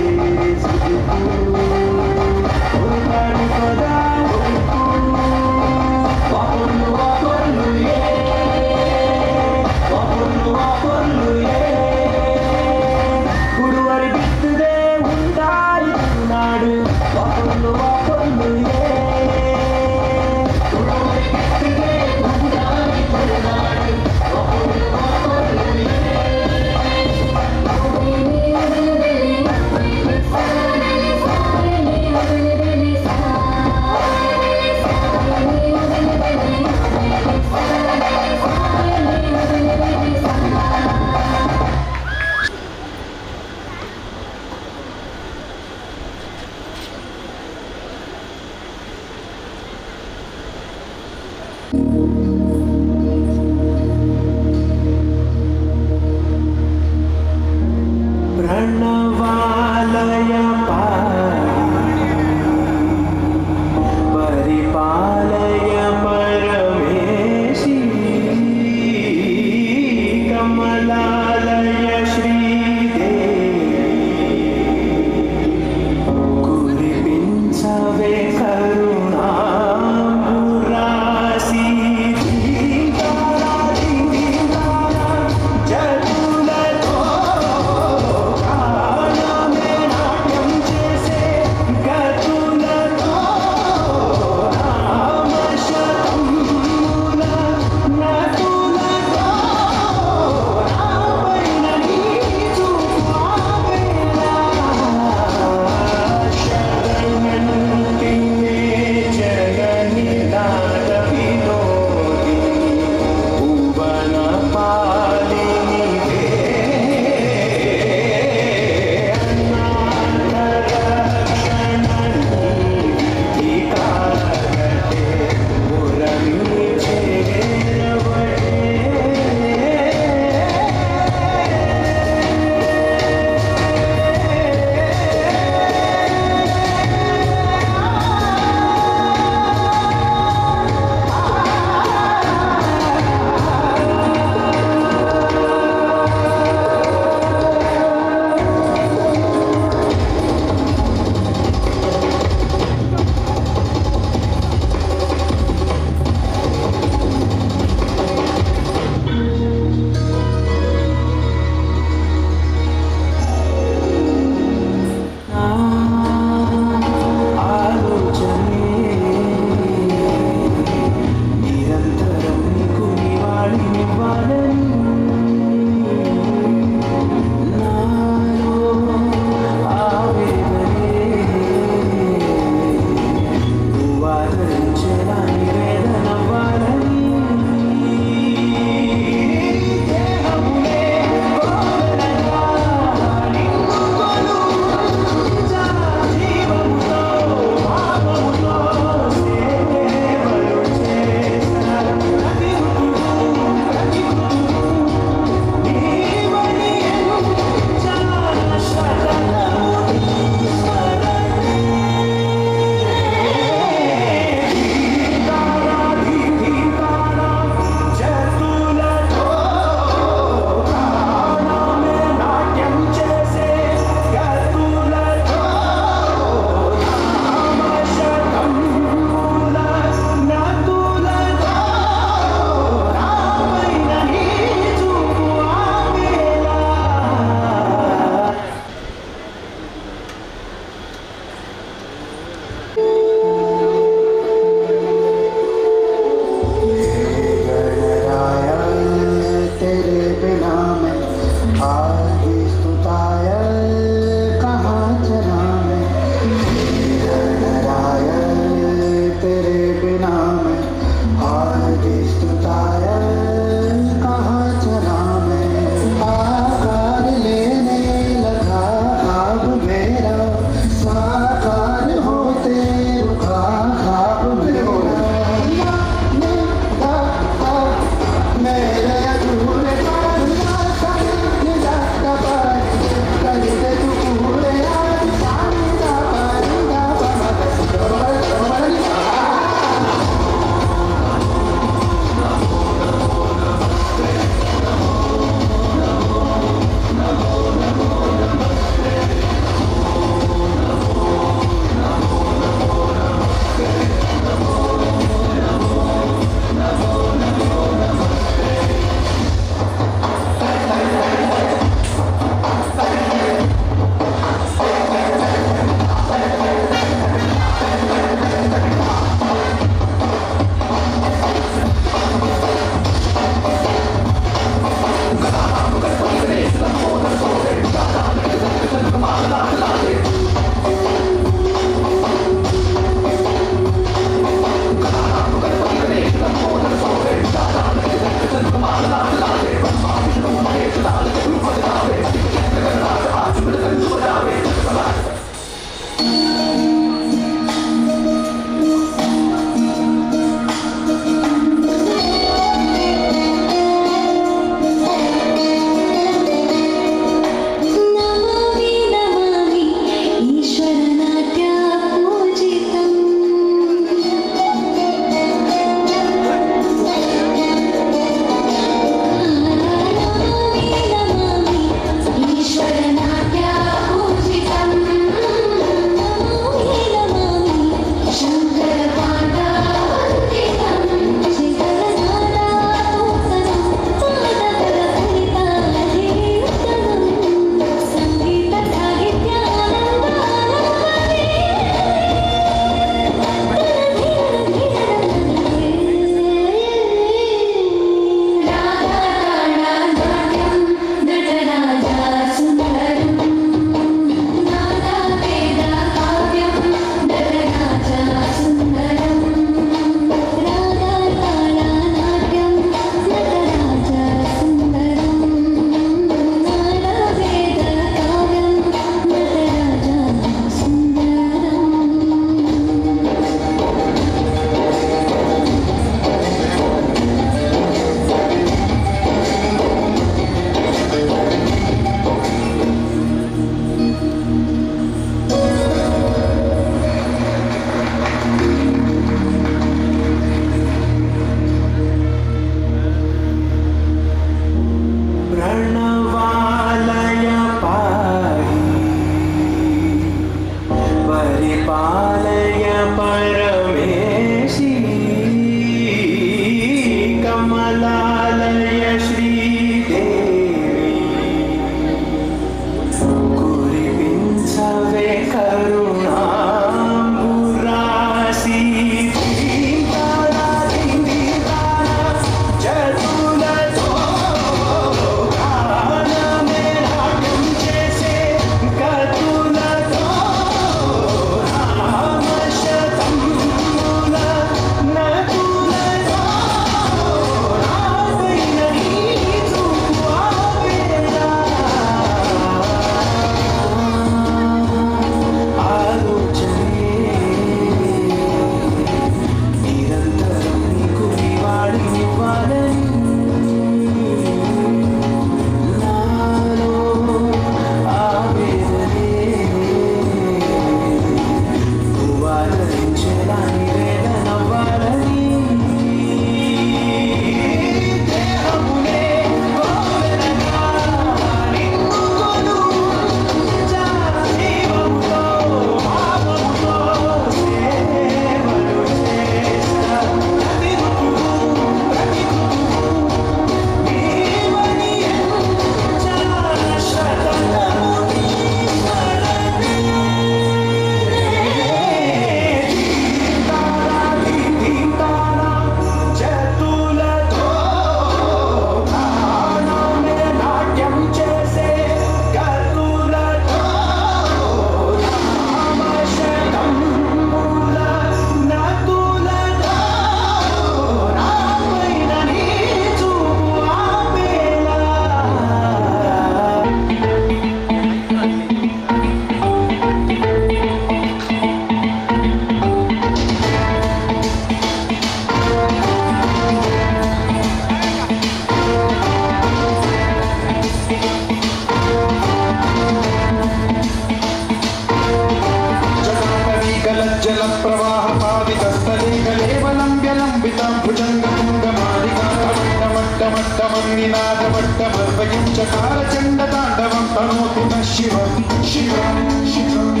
निनादवट्टमर्वयं चकार चण्डताण्डवं तनोतु नः शिवं शिवं शिवम्।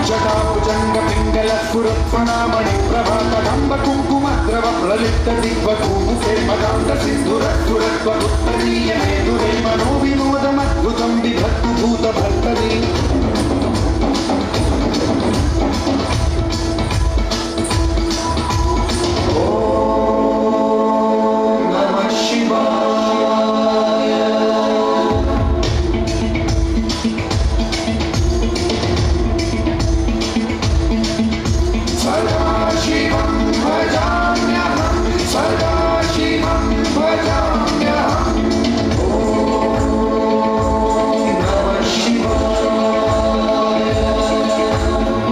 जटाभुजङ्गपिङ्गलस्फुरत्फणामणिप्रभाकदम्बकुङ्कुमद्रव प्रलिप्तदिग्वधूमुखे मदान्तसिन्धुरद्धुरत्वगुत्तरीय मेदुरे मनोविनोदमद्भुतं बिभर्तु भूतभर्तरि। ॐ नमः शिवाय। सदाशिवं भजाम्यहं सदाशिवं भजाम्यहम्। ॐ नमः शिवाय।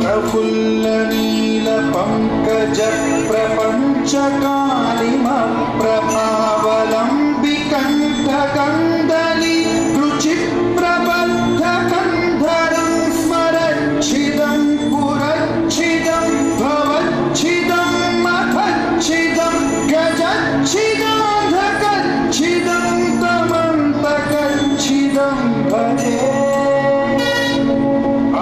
प्रफुल्लनीलपङ्कजप्रपञ्चकालिमप्रभावलम्बिकण्ठकन्दली रुचिप्रबद्धकन्धरं स्मरच्छिदं पुरच्छिदं भवच्छिदं मथच्छिदं गजच्छिदान्धकच्छिदं तमन्तकच्छिदं भजे।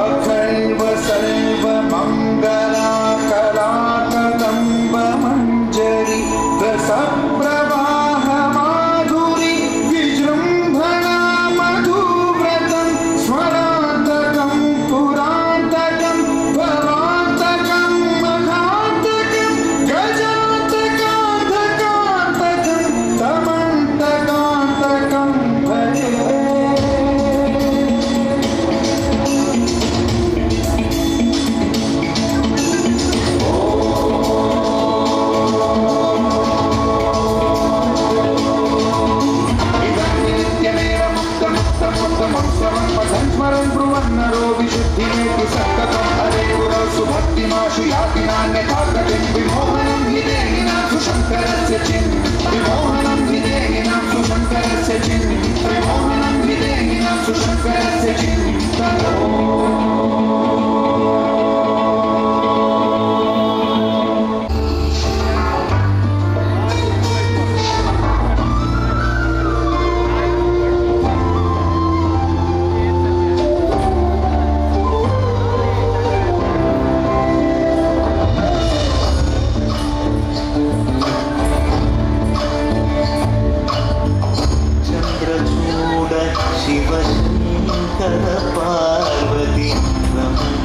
अखण्व सर्वमङ्गला कलाकदम्बमञ्जरी रसप्रवाह माधुरी विजृम्भणा मधुव्रतं स्मरान्तकं पुरान्तकं भवान्तकं मघान्तकं गजान्तकान्धकान्तकं तमन्तकान्तकं भजे। नित्यमेव मुक्तमुक्तमुक्तमं स्वं पठन् स्मरन् ब्रुवन्नरो विशुद्धिमेति सन्ततं हरे गुरौ सुभक्तिमाशु याति नान्यथा गतिं विमोहनं हि देहिनां सुशङ्करस्य चिन् विमोहनं हि देहिनां सुशङ्करस्य चिन् विमोहनं हि देहिनां सुशङ्करस्य चिन्। चंद्रचूड शिवशंकर पार्वती रमण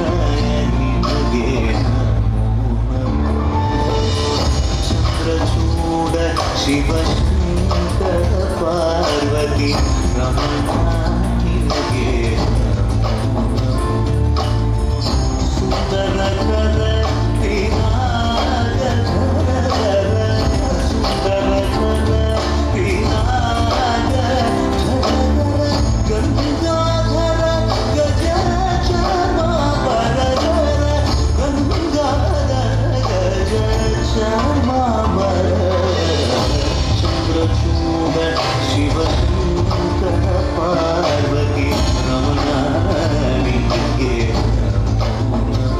निनगे नमो नमः। चंद्रचूड शिवशंकर पार्वती रमण निनगे नमो नमः। सुंदर कर तिनाग सुंदर कर तिनाग गंगाधर गज चर्माबर गंगाधर गज चर्माबर। चंद्रचूड शिवशंकर पार्वती रमण निनगे नमो नमः।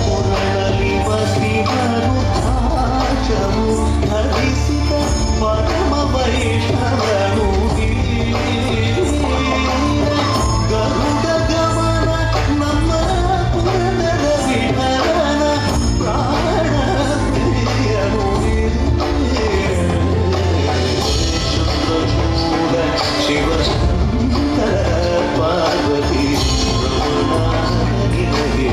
ಮುರಳಲಿವ ಧರಿಸಿದ ಪರಮ ವೈಷ್ಣವನು ಗರುಡ ಗಮನ ನಮ್ಮ ಪುರಂದರ ವಿಠಲನ ಪ್ರಾಣ ಪ್ರಿಯನು ಚಂದ್ರಚೂಡ ಶಿವಶಂಕರ ಪಾರ್ವತಿ ರಮಣ ನಿನಗೆ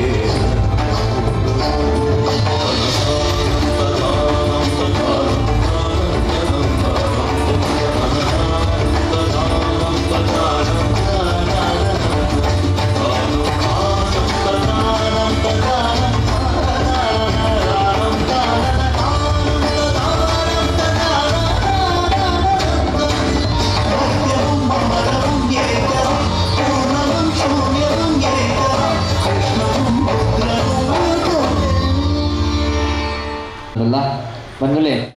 ಅಲ್ಲ ಬಂಧುಗಳೇ.